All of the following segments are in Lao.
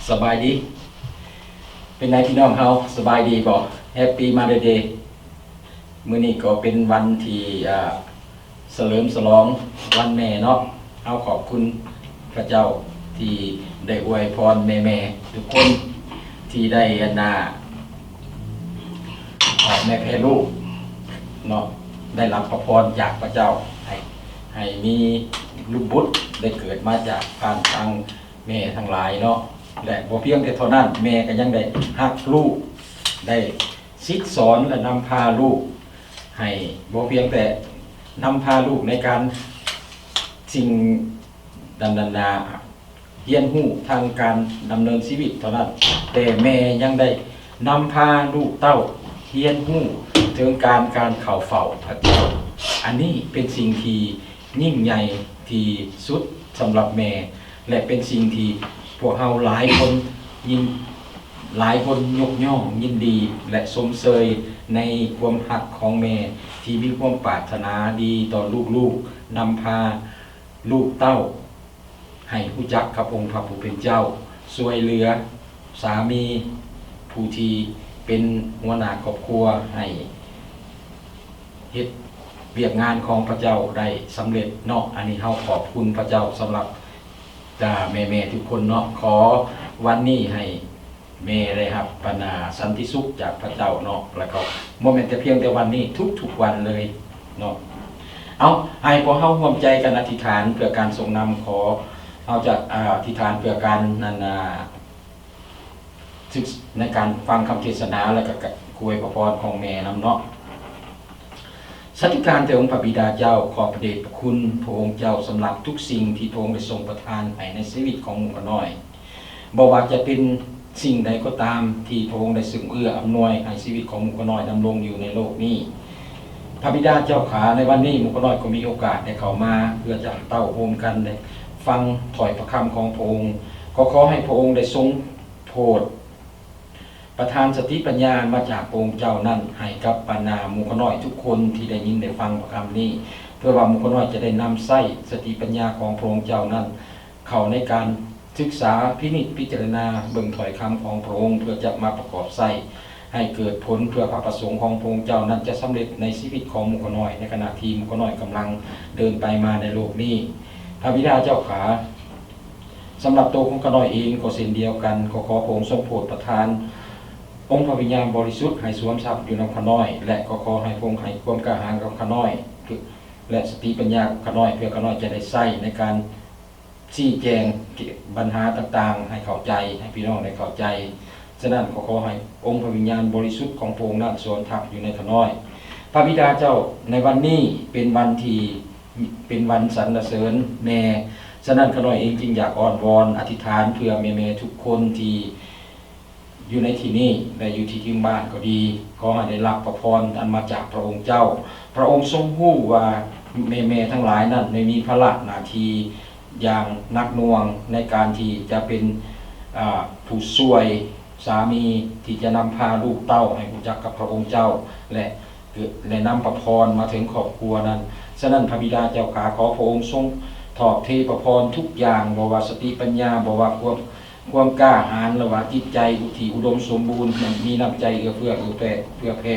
ສະບາຍດີ ເປັນໃດພີ່ນ້ອງເຮົາ ສະບາຍດີບໍ່? Happy Mother's Day ມື້ນີ້ກໍເປັນວັນທີ່ ອ່າ ສະເຫຼີມສະຫຼອງວັນແມ່ເນາະ. ເຮົາຂອບຄຸນພະເຈົ້າທີ່ໄດ້ອວຍພອນແມ່ໆທຸກຄົນ ທີ່ໄດ້ ອັນນ່າ ອອກແມ່ແຜ່ລູກເນາະ ໄດ້ຮັບພະພອນຈາກພະເຈົ້າ ໃຫ້ ໃຫ້ມີລູກບຸດໄດ້ເກີດມາຈາກຜ່ານທາງ ແມ່ທັງຫຼາຍເນາະ ແລະ ບໍ່ພຽງແຕ່ເທົ່ານັ້ນ ແມ່ກໍຍັງໄດ້ຮັກລູກ ໄດ້ສິດສອນ ແລະ ນຳພາລູກ ໃຫ້ ບໍ່ພຽງແຕ່ນຳພາລູກໃນການ ສິ່ງ ອັນນັ້ນນາ ຮຽນຮູ້ທາງການດຳເນີນຊີວິດເທົ່ານັ້ນ, ແຕ່ແມ່ຍັງໄດ້ນຳພາລູກເຕົ້າຮຽນຮູ້ເຖິງການ ການເຂົ້າເຝົ້າພະເຈົ້າ. ອັນນີ້ເປັນສິ່ງທີ່ ຍິ່ງໃຫຍ່ທີ່ສຸດສຳລັບແມ່ ແລະ ເປັນສິ່ງທີ່ພວກເຮົາຫຼາຍຄົນຍິນ ຫຼາຍຄົນຍົກຍ້ອງຍິນດີ ແລະ ຊົມເຊີຍໃນຄວາມຮັກຂອງແມ່ ທີ່ມີຄວາມປາດຖະໜາດີຕໍ່ລູກໆ, ນຳພາລູກເຕົ້າໃຫ້ຮູ້ຈັກກັບອົງພະຜູ້ເປັນເຈົ້າ, ຊ່ວຍເຫຼືອສາມີຜູ້ທີ່ເປັນຫົວໜ້າຄອບຄົວໃຫ້ ເຮັດວຽກງານຂອງພະເຈົ້າໄດ້ສຳເລັດເນາະ. ອັນນີ້ເຮົາຂອບຄຸນພະເຈົ້າສຳລັບ ອາ ແມ່ໆທຸກຄົນເນາະ. ຂໍວັນນີ້ໃຫ້ແມ່ໄດ້ຮັບ ອັນນ່າ ສັນຕິສຸກຈາກພະເຈົ້າເນາະ, ແລ້ວກໍບໍ່ແມ່ນແຕ່ພຽງແຕ່ວັນນີ້ ທຸກໆວັນເລີຍເນາະ. ເອົາ ໃຫ້ພວກເຮົາຮ່ວມໃຈກັນອະທິຖານເພື່ອການຊົງນຳ. ຂໍ ເຮົາຈະ ອາ ອະທິຖານເພື່ອການ ອັນນ່າ ໃນການຟັງຄຳເທດສະໜາ ແລະ ກະ ກະອວຍພະພອນຂອງແມ່ນຳເນາະ. ສາທຸການແດ່ອົງພະບິດາເຈົ້າ, ຂອບພະເດດພະຄຸນພະອົງເຈົ້າສຳລັບທຸກສິ່ງທີ່ພະອົງໄດ້ຊົງປະທານໃຫ້ໃນຊີວິດຂອງໝູ່ຂ້ານ້ອຍ. ບໍ່ວ່າຈະເປັນສິ່ງໃດກໍຕາມທີ່ພະອົງໄດ້ຊົງເອື້ອອຳນວຍໃຫ້ຊີວິດຂອງໝູ່ຂ້ານ້ອຍດຳລົງຢູ່ໃນໂລກນີ້. ພະບິດາເຈົ້າຂາ, ໃນວັນນີ້ໝູ່ຂ້ານ້ອຍກໍມີໂອກາດໄດ້ເຂົ້າມາເພື່ອຈະເຕົ້າໂຮມກັນ ແລະ ຟັງຖ້ອຍພະຄຳຂອງພະອົງ. ກໍຂໍໃຫ້ພະອົງໄດ້ຊົງ ໂປດປະທານສະຕິປັນຍາມາຈາກພະອົງເຈົ້ານັ້ນ ໃຫ້ກັບບັນດາໝູ່ຂ້ານ້ອຍທຸກຄົນທີ່ໄດ້ຍິນໄດ້ຟັງພະຄຳນີ້, ເພື່ອວ່າໝູ່ຂ້ານ້ອຍຈະໄດ້ນຳໃຊ້ສະຕິປັນຍາຂອງພະອົງເຈົ້ານັ້ນ ເຂົ້າໃນການສຶກສາ, ພິນິດພິຈາລະນາເບິ່ງຖ້ອຍຄຳຂອງພະອົງ ເພື່ອຈະມາປະກອບໃຊ້ໃຫ້ເກີດຜົນ ເພື່ອພະປະສົງຂອງພະອົງເຈົ້ານັ້ນຈະສຳເລັດໃນຊີວິດຂອງໝູ່ຂ້ານ້ອຍ ໃນຂະນະທີ່ໝູ່ຂ້ານ້ອຍກຳລັງເດີນໄປມາໃນໂລກນີ້. ພະບິດາເຈົ້າຂາ, ສຳລັບໂຕຂອງຂ້ານ້ອຍເອງກໍເຊັ່ນດຽວກັນ, ກໍຂໍພະອົງຊົງໂປດປະທານອົງພະວິນຍານບໍລິສຸດໃຫ້ສວມສັບຢູ່ນຳຂ້ານ້ອຍ ແລະ ກໍຂໍໃຫ້ພະອົງໃຫ້ຄວາມກ້າຫານກັບຂ້ານ້ອຍ ແລະ ສະຕິປັນຍາກັບຂ້ານ້ອຍ ເພື່ອຂ້ານ້ອຍຈະໄດ້ໃຊ້ໃນການຊີ້ແຈງບັນຫາຕ່າງໆໃຫ້ເຂົ້າໃຈ ໃຫ້ພີ່ນ້ອງໄດ້ເຂົ້າໃຈ. ສະນັ້ນກໍຂໍໃຫ້ອົງພະວິນຍານບໍລິສຸດຂອງພະອົງນັ້ນສວມທັບຢູ່ໃນຂ້ານ້ອຍ. ພະບິດາເຈົ້າ, ໃນວັນນີ້ເປັນວັນທີ່ ເປັນວັນສັນລະເສີນແມ່. ສະນັ້ນ ຂ້ານ້ອຍເອງຈຶ່ງຢາກອ້ອນວອນອະທິຖານເພື່ອແມ່ໆທຸກຄົນທີ່ຢູ່ໃນທີ່ນີ້ ແລະ ຢູ່ທີ່ທາງບ້ານກໍດີ, ຂໍໃຫ້ໄດ້ຮັບພະພອນອັນມາຈາກພະອົງເຈົ້າ. ພະອົງຊົງຮູ້ວ່າແມ່ໆທັງຫຼາຍນັ້ນໄດ້ມີພາລະໜ້າທີ່ຢ່າງໜັກໜ່ວງໃນການທີ່ຈະເປັນ ອາ ຜູ້ຊ່ວຍ ສາມີທີ່ຈະນຳພາລູກເຕົ້າໃຫ້ຮູ້ຈັກກັບພະອົງເຈົ້າ ແລະ ແລະ ນຳພະພອນມາເຖິງຄອບຄົວນັ້ນ. ສະນັ້ນ ພະບິດາເຈົ້າຂ້າ, ຂໍພະອົງຊົງຖອກເທພະພອນທຸກຢ່າງ, ບໍ່ວ່າສະຕິປັນຍາ, ບໍ່ວ່າຄວາມ ຄວາມກ້າຫານ, ຫຼືວ່າຈິດໃຈທີ່ອຸດົມສົມບູນ, ມີນ້ຳໃຈເອື້ອເຟື້ອ ເອື້ອແຜ່ ເອື້ອແຜ່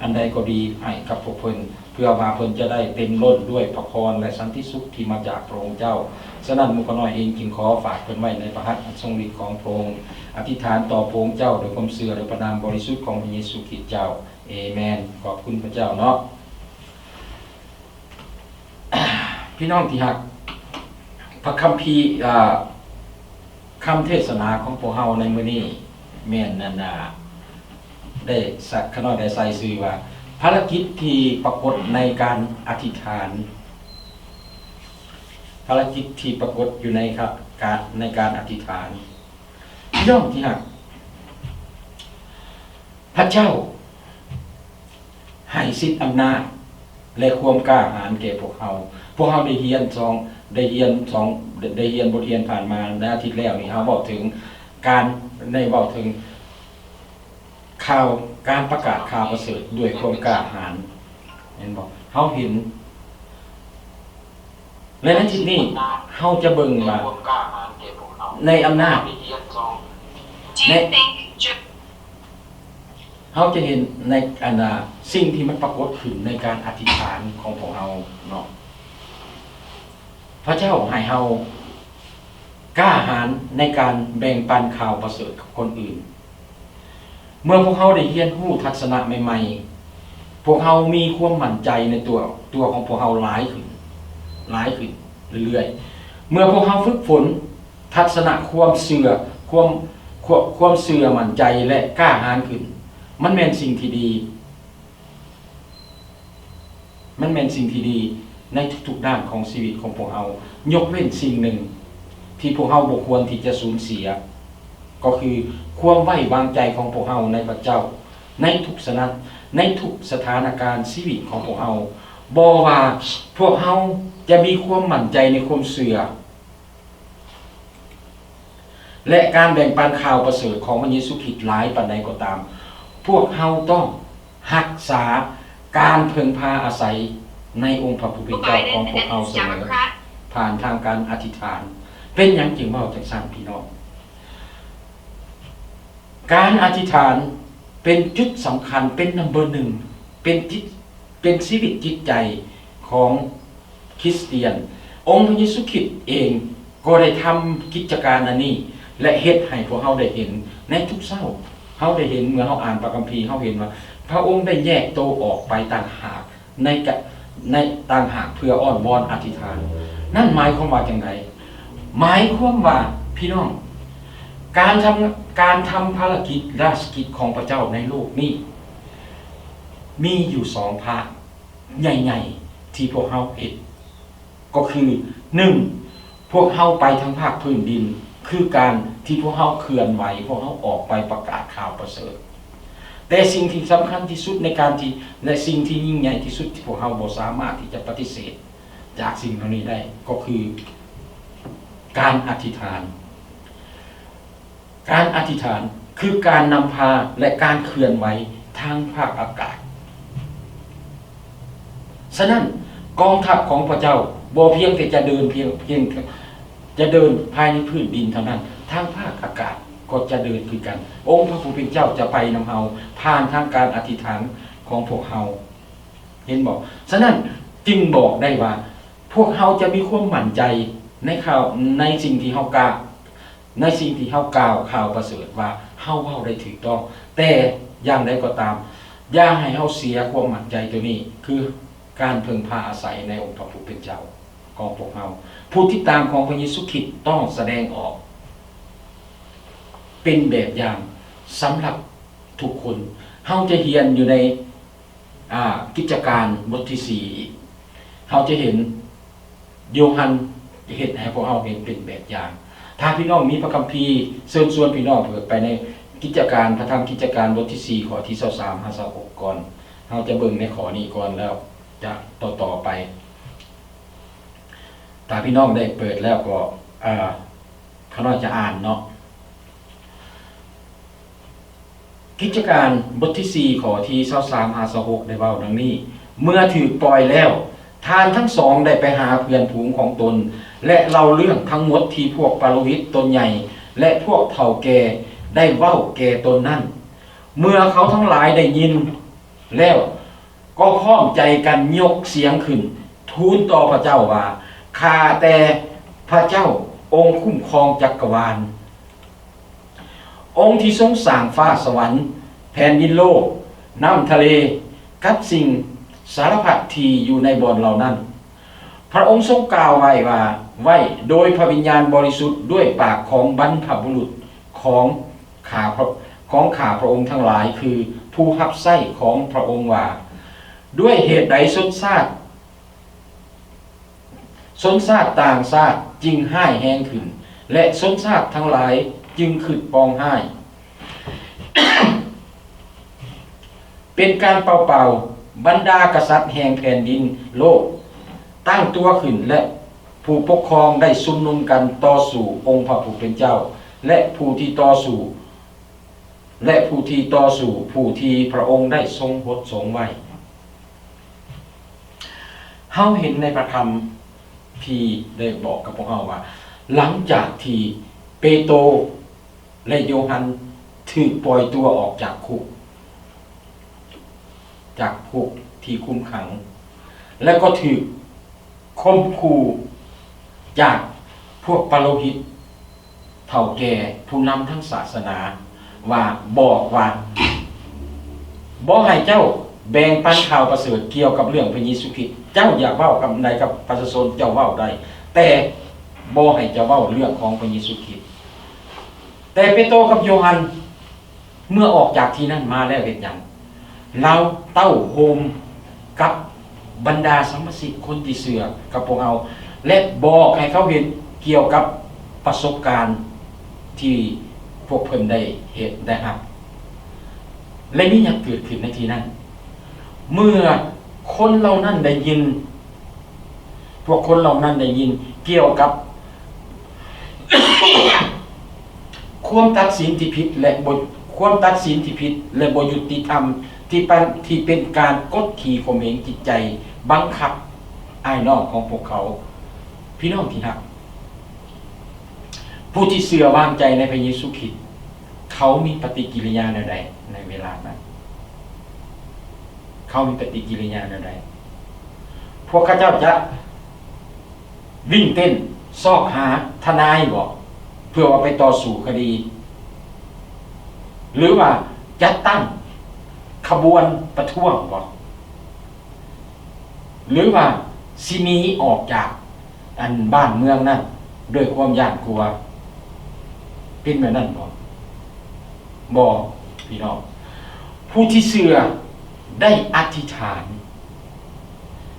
ອັນໃດກໍດີ ໃຫ້ກັບພວກເພິ່ນ, ເພື່ອວ່າເພິ່ນຈະໄດ້ເຕັມລົ້ນດ້ວຍພະພອນ ແລະ ສັນຕິສຸກທີ່ມາຈາກພະອົງເຈົ້າ. ສະນັ້ນ ໝູ່ຂ້ານ້ອຍເອງຈຶ່ງຂໍຝາກເພິ່ນໄວ້ໃນພະຫັດອັນຊົງລິດຂອງພະອົງ, ອະທິຖານຕໍ່ພະອົງເຈົ້າດ້ວຍຄວາມເຊື່ອ ໂດຍພະນາມບໍລິສຸດຂອງພະເຢຊູຄຣິດເຈົ້າ. ເອແມນ. ຂອບຄຸນພະເຈົ້າເນາະ. ພີ່ນ້ອງທີ່ຮັກ, ພະຄຳພີ ອາ ຄຳເທດສະໜາຂອງພວກເຮົາໃນມື້ນີ້ແມ່ນ ອັນ ອາ ໄດ້ ຂະນ້ອຍໄດ້ໃສ່ຊື່ວ່າ ພາລະກິດທີ່ປາກົດໃນການອະທິຖານ, ພາລະກິດທີ່ປາກົດຢູ່ໃນ ການ ໃນການອະທິຖານ. ພີ່ນ້ອງທີ່ຮັກ, ພະເຈົ້າໃຫ້ສິດອຳນາດ ແລະ ຄວາມກ້າຫານແກ່ພວກເຮົາ. ພວກເຮົາໄດ້ຮຽນສອງ ໄດ້ຮຽນສອງ ໄດ້ຮຽນບົດຮຽນຜ່ານມາໃນອາທິດແລ້ວນີ້, ເຮົາເວົ້າເຖິງການ ໄດ້ເວົ້າເຖິງ ຂ່າວ ການປະກາດຂ່າວປະເສີດດ້ວຍຄວາມກ້າຫານ, ແມ່ນບໍ່? ເຮົາເຫັນ ແລະ ໃນທີ່ນີ້ເຮົາຈະເບິ່ງວ່າ ໃນອຳນາດ Do ແລະ you think Job ເຮົາຈະເຫັນໃນ ອັນ ອ່າ ສິ່ງທີ່ມັນປາກົດຂຶ້ນໃນການອະທິຖານຂອງພວກເຮົາເນາະ. ພະເຈົ້າໃຫ້ເຮົາກ້າຫານໃນການແບ່ງປັນຂ່າວປະເສີດກັບຄົນອື່ນ. ເມື່ອພວກເຮົາໄດ້ຮຽນຮູ້ທັດສະນະໃໝ່ໆ, ພວກເຮົາມີຄວາມໝັ້ນໃຈໃນຕົວ, ຕົວຂອງພວກເຮົາຫຼາຍຂຶ້ນ, ຫຼາຍຂຶ້ນເລື້ອຍໆ. ເມື່ອພວກເຮົາຝຶກຝົນທັດສະນະຄວາມເຊື່ອ, ຄວາມ, ຄວາມ, ຄວາມເຊື່ອໝັ້ນໃຈ ແລະ ກ້າຫານຂຶ້ນ, ມັນແມ່ນສິ່ງທີ່ດີ. ມັນແມ່ນສິ່ງທີ່ດີໃນທຸກໆດ້ານຂອງຊີວິດຂອງພວກເຮົາ, ຍົກເວັ້ນສິ່ງໜຶ່ງທີ່ພວກເຮົາບໍ່ຄວນທີ່ຈະສູນເສຍ, ກໍຄືຄວາມໄວ້ວາງໃຈຂອງພວກເຮົາໃນພະເຈົ້າ ໃນທຸກສະນະ, ໃນທຸກສະຖານະການຊີວິດຂອງພວກເຮົາ. ບໍ່ວ່າພວກເຮົາຈະມີຄວາມໝັ້ນໃຈໃນຄວາມເຊື່ອ ແລະ ການແບ່ງປັນຂ່າວປະເສີດຂອງພະເຢຊູຄຣິດຫຼາຍປານໃດກໍຕາມ, ພວກເຮົາຕ້ອງຮັກສາການເພິ່ງພາອາໄສໃນອົງພະຜູ້ເປັນເຈົ້າຂອງພວກເຮົາສະເໝີ, ຜ່ານທາງການອະທິຖານ. ເປັນຫຍັງຈຶ່ງເວົ້າຈັ່ງຊັ້ນ, ພີ່ນ້ອງ? ການອະທິຖານເປັນຈຸດສຳຄັນ, ເປັນນຳເບີໜຶ່ງ, ເປັນຈິດ, ເປັນຊີວິດຈິດໃຈຂອງ ຄຣິສຕຽນ. ອົງພະເຢຊູຄຣິດເອງກໍໄດ້ທຳກິດຈະການອັນນີ້ ແລະ ເຮັດໃຫ້ພວກເຮົາໄດ້ເຫັນໃນທຸກເຊົ້າ. ເຮົາໄດ້ເຫັນ ເມື່ອເຮົາອ່ານພະຄຳພີ, ເຮົາເຫັນວ່າພະອົງໄດ້ແຍກໂຕອອກໄປຕ່າງຫາກໃນກະ, ໃນຕ່າງຫາກເພື່ອອ້ອນວອນອະທິຖານ. ນັ້ນໝາຍຄວາມວ່າຈັ່ງໃດ? ໝາຍຄວາມວ່າ, ພີ່ນ້ອງ, ການທຳ, ການທຳພາລະກິດ, ລາຊະກິດຂອງພະເຈົ້າໃນໂລກນີ້ ມີຢູ່ສອງພາກ ໃຫຍ່ໆທີ່ພວກເຮົາເຮັດ ກໍຄື ໜຶ່ງ ພວກເຮົາໄປທາງພາກພື້ນດິນ ຄືການທີ່ພວກເຮົາເຄື່ອນໄຫວ, ພວກເຮົາອອກໄປປະກາດຂ່າວປະເສີດ. ແຕ່ສິ່ງທີ່ສຳຄັນທີ່ສຸດໃນການທີ່ ແລະ ສິ່ງທີ່ຍິ່ງໃຫຍ່ທີ່ສຸດທີ່ພວກເຮົາບໍ່ສາມາດທີ່ຈະປະຕິເສດຈາກສິ່ງເຫຼົ່ານີ້ໄດ້ ກໍຄືການອະທິຖານ. ການອະທິຖານຄືການນຳພາ ແລະ ການເຄື່ອນໄຫວທາງພາກອາກາດ. ສະນັ້ນ, ກອງທັບຂອງພະເຈົ້າບໍ່ພຽງແຕ່ຈະເດີນພຽງ, ພຽງຈະເດີນພາຍໃນພື້ນດິນເທົ່ານັ້ນ, ທາງພາກອາກາດກໍຈະເດີນຄືກັນ. ອົງພະຜູ້ເປັນເຈົ້າຈະໄປນຳເຮົາ ຜ່ານທາງການອະທິຖານຂອງພວກເຮົາ. ເຫັນບໍ່? ສະນັ້ນຈຶ່ງບອກໄດ້ວ່າ ພວກເຮົາຈະມີຄວາມໝັ້ນໃຈໃນຂ່າວ, ໃນສິ່ງທີ່ເຮົາກ່າວ, ໃນສິ່ງທີ່ເຮົາກ່າວຂ່າວປະເສີດວ່າເຮົາເວົ້າໄດ້ຖືກຕ້ອງ. ແຕ່ຢ່າງໃດກໍຕາມ, ຢ່າໃຫ້ເຮົາເສຍຄວາມໝັ້ນໃຈໂຕນີ້, ຄືການເພິ່ງພາອາໄສໃນອົງພະຜູ້ເປັນເຈົ້າຂອງພວກເຮົາ. ຜູ້ຕິດຕາມຂອງພະເຢຊູຄຣິດຕ້ອງສະແດງອອກເປັນແບບຢ່າງສຳລັບທຸກຄົນ. ເຮົາຈະຮຽນຢູ່ໃນ ອາ ກິດຈະການບົດທີສີ່ ເຮົາຈະເຫັນໂຢຮັນເຮັດໃຫ້ພວກເຮົາເຫັນເປັນແບບຢ່າງ. ຖ້າພີ່ນ້ອງມີພະຄຳພີ, ເຊີນຊວນພີ່ນ້ອງເປີດໄປໃນກິດຈະການ, ພະທຳກິດຈະການບົດທີສີ່ ຂໍ້ທີຊາວສາມຫາຊາວຫົກກ່ອນ. ເຮົາຈະເບິ່ງໃນຂໍ້ນີ້ກ່ອນ ແລ້ວຈະຕໍ່ໆໄປ. ຖ້າພີ່ນ້ອງໄດ້ເປີດແລ້ວກໍ ອາ ຂ້ານ້ອຍຈະອ່ານເນາະ. ກິດຈະການບົດທີສີ່ ຂໍ້ທີຊາວສາມຫາຊາວຫົກ ໄດ້ເວົ້າດັ່ງນີ້, ເມື່ອຖືກປ່ອຍແລ້ວ, ທ່ານທັງສອງໄດ້ໄປຫາເພື່ອນຝູງຂອງຕົນ ແລະ ເລົ່າເລື່ອງທັງໝົດທີ່ພວກປະໂລຫິດຕົນໃຫຍ່ ແລະ ພວກເຖົ້າແກ່ໄດ້ເວົ້າແກ່ຕົນນັ້ນ. ເມື່ອເຂົາທັງຫຼາຍໄດ້ຍິນແລ້ວ, ກໍພ້ອມໃຈກັນຍົກສຽງຂຶ້ນທູນຕໍ່ພະເຈົ້າວ່າ, ຂ້າແຕ່ພະເຈົ້າອົງຄຸ້ມຄອງຈັກກະວານ, ອົງທີ່ຊົງສ້າງຟ້າສະຫວັນ, ແຜ່ນດິນໂລກ, ນ້ຳທະເລ, ກັບສິ່ງສາລະພັດທີ່ຢູ່ໃນບ່ອນເຫຼົ່ານັ້ນ. ພະອົງຊົງກ່າວໄວ້ວ່າ, ໄວ້ໂດຍພະວິນຍານບໍລິສຸດດ້ວຍປາກຂອງບັນພະບຸລຸດຂອງ ຂ້າພະ, ຂອງຂ້າພະອົງທັງຫຼາຍ ຄືຜູ້ຮັບໃຊ້ຂອງພະອົງວ່າ, ດ້ວຍເຫດໃດຊົນຊາດ, ຊົນຊາດຕ່າງຊາດຈຶ່ງຮ້າຍແຮງຂຶ້ນ ແລະ ຊົນຊາດທັງຫຼາຍຈຶ່ງຄຶດປອງຮ້າຍ? ເປັນການເປົ່າໆ, ບັນດາກະສັດແຫ່ງແຜ່ນດິນໂລກຕັ້ງຕົວຂຶ້ນ ແລະ ຜູ້ປົກຄອງໄດ້ຊຸມນຸມກັນຕໍ່ສູ້ອົງພະຜູ້ເປັນເຈົ້າ ແລະ ຜູ້ທີ່ຕໍ່ສູ້ ແລະ ຜູ້ທີ່ຕໍ່ສູ້ຜູ້ທີ່ພະອົງໄດ້ຊົງຫົດສົງໄວ້. ເຮົາເຫັນໃນພະຄຳພີໄດ້ບອກກັບພວກເຮົາວ່າ ຫຼັງຈາກທີ່ເປໂຕ ແລະ ໂຢຮັນ ຖືກປ່ອຍຕົວອອກຈາກຄຸກ ຈາກຄຸກທີ່ຄຸມຂັງ ແລະກໍຖືກຂົ່ມຂູ່ຈາກພວກປະໂລຫິດ ເຖົ້າແກ່ ຜູ້ນຳທາງສາສະໜາ ວ່າ ບອກວ່າ ບໍ່ໃຫ້ເຈົ້າແບ່ງປັນຂ່າວປະເສີດກ່ຽວກັບເລື່ອງພະເຢຊູຄຣິດ. ເຈົ້າຢາກເວົ້າຄຳໃດກັບປະຊາຊົນ ເຈົ້າເວົ້າໄດ້, ແຕ່ບໍ່ໃຫ້ເຈົ້າເວົ້າເລື່ອງຂອງພະເຢຊູຄຣິດ. ແຕ່ເປໂຕກັບໂຢຮັນ ເມື່ອອອກຈາກທີ່ນັ້ນມາແລ້ວເຮັດຫຍັງ? ລາວເຕົ້າໂຮມກັບບັນດາສະມາຊິກຄົນທີ່ເຊື່ອກັບພວກເຮົາ ແລະ ບອກໃຫ້ເຂົາເຫັນກ່ຽວກັບປະສົບການທີ່ພວກເພິ່ນໄດ້ເຮັດ ໄດ້ຮັບ ແລະ ມີຫຍັງເກີດຂຶ້ນໃນທີ່ນັ້ນ. ເມື່ອຄົນເຫຼົ່ານັ້ນໄດ້ຍິນ ພວກຄົນເຫຼົ່ານັ້ນໄດ້ຍິນກ່ຽວກັບ ຄວາມຕັດສິນທີ່ຜິດ ແລະ ບໍ່ ຄວາມຕັດສິນທີ່ຜິດ ແລະ ບໍ່ຍຸຕິທຳ ທີ່ປັນ ທີ່ເປັນການກົດຂີ່ຂົ່ມເຫງຈິດໃຈ ບັງຄັບອ້າຍນ້ອງຂອງພວກເຂົາ. ພີ່ນ້ອງທີ່ຮັກ, ຜູ້ທີ່ເຊື່ອວາງໃຈໃນພະເຢຊູຄຣິດ ເຂົາມີປະຕິກິລິຍາແນວໃດໃນເວລານັ້ນ? ເຂົາມີປະຕິກິລິຍາແນວໃດ? ພວກເຂົາເຈົ້າຈະ ວິ່ງເຕັ້ນຊອກຫາທະນາຍບໍ ເພື່ອວ່າໄປຕໍ່ສູ້ຄະດີ ຫຼືວ່າຈັດຕັ້ງຂະບວນປະທ້ວງບໍ ຫຼືວ່າຊິໜີອອກຈາກອັນບ້ານເມືອງນັ້ນດ້ວຍຄວາມຢ້ານກົວ? ເປັນແບບນັ້ນບໍ? ບໍ່ ພີ່ນ້ອງ. ຜູ້ທີ່ເຊື່ອໄດ້ອະທິຖານ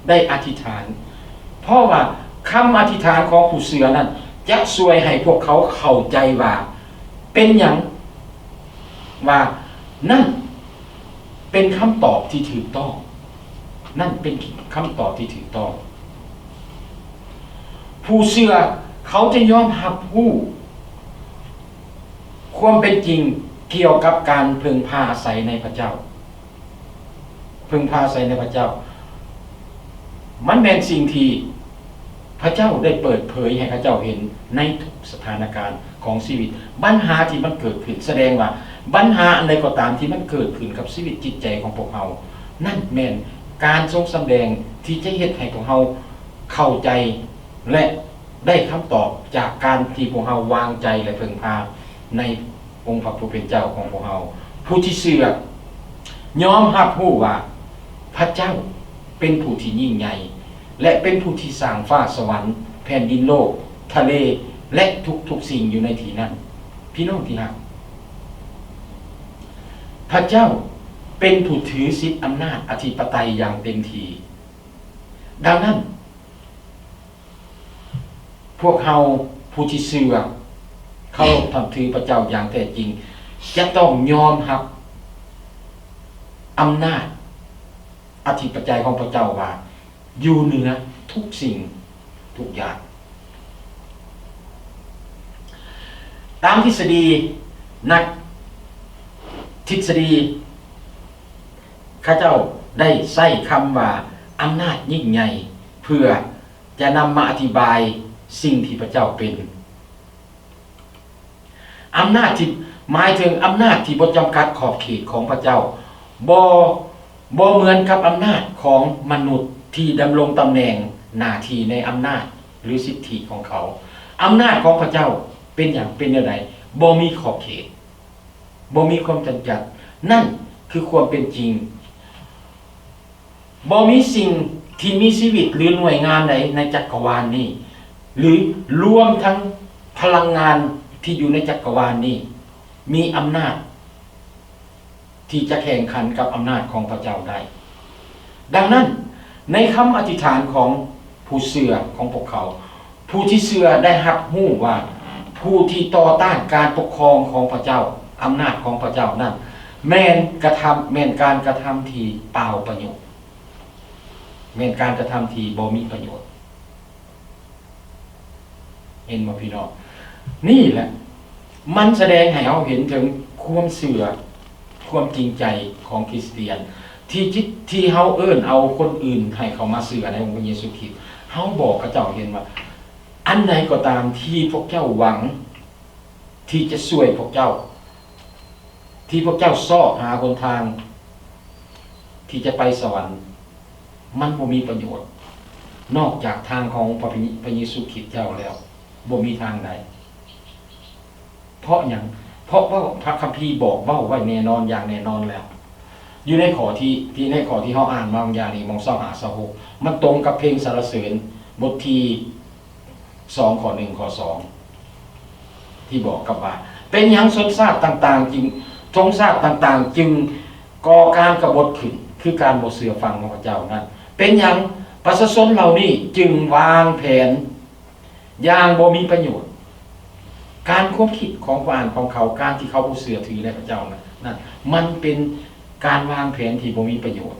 ໄດ້ອະທິຖານ ເພາະວ່າຄຳອະທິຖານຂອງຜູ້ເຊື່ອນັ້ນ ຈະຊ່ວຍໃຫ້ພວກເຂົາເຂົ້າໃຈວ່າ ເປັນຫຍັງວ່ານັ້ນເປັນຄຳຕອບທີ່ຖືກຕ້ອງ, ນັ້ນເປັນຄຳຕອບທີ່ຖືກຕ້ອງ. ຜູ້ເຊື່ອເຂົາຈະຍອມຮັບຮູ້ຄວາມເປັນຈິງກ່ຽວກັບການເພິ່ງພາອາໄສໃນພະເຈົ້າ. ເພິ່ງພາອາໄສໃນພະເຈົ້າ ມັນແມ່ນສິ່ງທີ່ພະເຈົ້າໄດ້ເປີດເຜີຍໃຫ້ເຂົາເຈົ້າເຫັນໃນທຸກສະຖານະການຂອງຊີວິດ. ບັນຫາທີ່ມັນເກີດຂຶ້ນ ສະແດງວ່າບັນຫາອັນໃດກໍຕາມທີ່ມັນເກີດຂຶ້ນກັບຊີວິດຈິດໃຈຂອງພວກເຮົາ ນັ້ນແມ່ນການຊົງສຳແດງທີ່ຈະເຮັດໃຫ້ພວກເຮົາເຂົ້າໃຈ ແລະ ໄດ້ຄຳຕອບຈາກການທີ່ພວກເຮົາວາງໃຈ ແລະ ເພິ່ງພາໃນອົງພະຜູ້ເປັນເຈົ້າຂອງພວກເຮົາ. ຜູ້ທີ່ເຊື່ອຍອມຮັບຮູ້ວ່າພະເຈົ້າເປັນຜູ້ທີ່ຍິ່ງໃຫຍ່ ແລະ ເປັນຜູ້ທີ່ສ້າງຟ້າສະຫວັນ, ແຜ່ນດິນໂລກ, ທະເລ ແລະ ທຸກໆສິ່ງຢູ່ໃນທີ່ນັ້ນ. ພີ່ນ້ອງທີ່ຮັກ, ພະເຈົ້າເປັນຜູ້ຖືສິດອຳນາດອະທິປະໄຕຢ່າງເຕັມທີ່. ດັ່ງນັ້ນ, ພວກເຮົາຜູ້ທີ່ເຊື່ອເຄົາລົບນັບຖືພະເຈົ້າຢ່າງແທ້ຈິງ ຈະຕ້ອງຍອມຮັບອຳນາດອະທິປະໄຕຂອງພະເຈົ້າວ່າຢູ່ເໜືອທຸກສິ່ງທຸກຢ່າງ. ຕາມທິດສະດີ, ນັກທິດສະດີເຂົາເຈົ້າໄດ້ໃຊ້ຄຳວ່າອຳນາດຍິ່ງໃຫຍ່ ເພື່ອ ຈະນຳມາອະທິບາຍສິ່ງທີ່ພະເຈົ້າເປັນ. ອຳນາດທີ່ ໝາຍເຖິງອຳນາດທີ່ບໍ່ຈຳກັດຂອບເຂດຂອງພະເຈົ້າ, ບໍ່ ບໍ່ເໝືອນກັບອຳນາດຂອງມະນຸດທີ່ດຳລົງຕຳແໜ່ງໜ້າທີ່ໃນອຳນາດ ຫຼື ສິດທິຂອງເຂົາ. ອຳນາດຂອງພະເຈົ້າເປັນຫຍັງ? ເປັນແນວໃດ? ບໍ່ມີຂອບເຂດ, ບໍ່ມີຄວາມຈຳກັດ. ນັ້ນຄືຄວາມເປັນຈິງ. ບໍ່ມີສິ່ງທີ່ມີຊີວິດ ຫຼື ໜ່ວຍງານໃດໃນຈັກກະວານນີ້ ຫຼື ລວມທັງພະລັງງານທີ່ຢູ່ໃນຈັກກະວານນີ້ ມີອຳນາດທີ່ຈະແຂ່ງຂັນກັບອຳນາດຂອງພະເຈົ້າໄດ້. ດັ່ງນັ້ນ, ໃນຄຳອະທິຖານຂອງຜູ້ເຊື່ອຂອງພວກເຂົາ, ຜູ້ທີ່ເຊື່ອໄດ້ຮັບຮູ້ວ່າ ຜູ້ທີ່ຕໍ່ຕ້ານການປົກຄອງຂອງພະເຈົ້າ, ອຳນາດຂອງພະເຈົ້ານັ້ນ ແມ່ນກະທຳ ແມ່ນການກະທຳທີ່ເປົ່າປະໂຫຍດ, ແມ່ນການກະທຳທີ່ບໍ່ມີປະໂຫຍດ. ເຫັນບໍ່ພີ່ນ້ອງ? ນີ້ແຫຼະ ມັນສະແດງໃຫ້ເຮົາເຫັນເຖິງຄວາມເຊື່ອ ຄວາມຈິງໃຈຂອງຄຣິສຕຽນ ທີ່ຈິດ ທີ່ເຮົາເອີ້ນເອົາຄົນອື່ນໃຫ້ເຂົ້າມາເຊື່ອໃນອົງພະເຢຊູຄຣິດ. ເຮົາບອກເຂົາເຈົ້າເຫັນວ່າ ອັນໃດກໍຕາມທີ່ພວກເຈົ້າຫວັງທີ່ຈະຊ່ວຍພວກເຈົ້າ ທີ່ພວກເຈົ້າຊອກຫາຫົນທາງທີ່ຈະໄປສະຫວັນ ມັນບໍ່ມີປະໂຫຍດ ນອກຈາກທາງຂອງພະ ພະເຢຊູຄຣິດເຈົ້າແລ້ວ ບໍ່ມີທາງໃດ. ເພາະຫຍັງ? ເພາະວ່າພະຄຳພີບອກເວົ້າໄວ້ແນ່ນອນ ຢ່າງແນ່ນອນແລ້ວ ຢູ່ໃນຂໍ້ທີ່ ທີ່ໃນຂໍ້ທີ່ເຮົາອ່ານມາບາງຢ່າງນີ້ ໝ່ອງຊາວຫ້າ ຊາວຫົກ ມັນຕົງກັບເພງສັນລະເສີນ ບົດທີສອງ ຂໍ້ໜຶ່ງ ຂໍ້ສອງ ທີ່ບອກກັບວ່າ ເປັນຫຍັງຊົນຊາດຕ່າງໆຈຶ່ງ ຊົນຊາດຕ່າງໆຈຶ່ງກໍ່ການກະບົດຂຶ້ນ ຄືການບໍ່ເຊື່ອຟັງຂອງພະເຈົ້ານັ້ນ? ເປັນຫຍັງປະຊາຊົນເຫຼົ່ານີ້ຈຶ່ງວາງແຜນ ຢ່າງບໍ່ມີປະໂຫຍດ. ການຄວາມຄິດຂອງ ຂອງເຂົາ ການທີ່ເຂົາບໍ່ເຊື່ອຖືໃນພະເຈົ້ານັ້ນ ນັ້ນ ມັນເປັນການວາງແຜນທີ່ບໍ່ມີປະໂຫຍດ.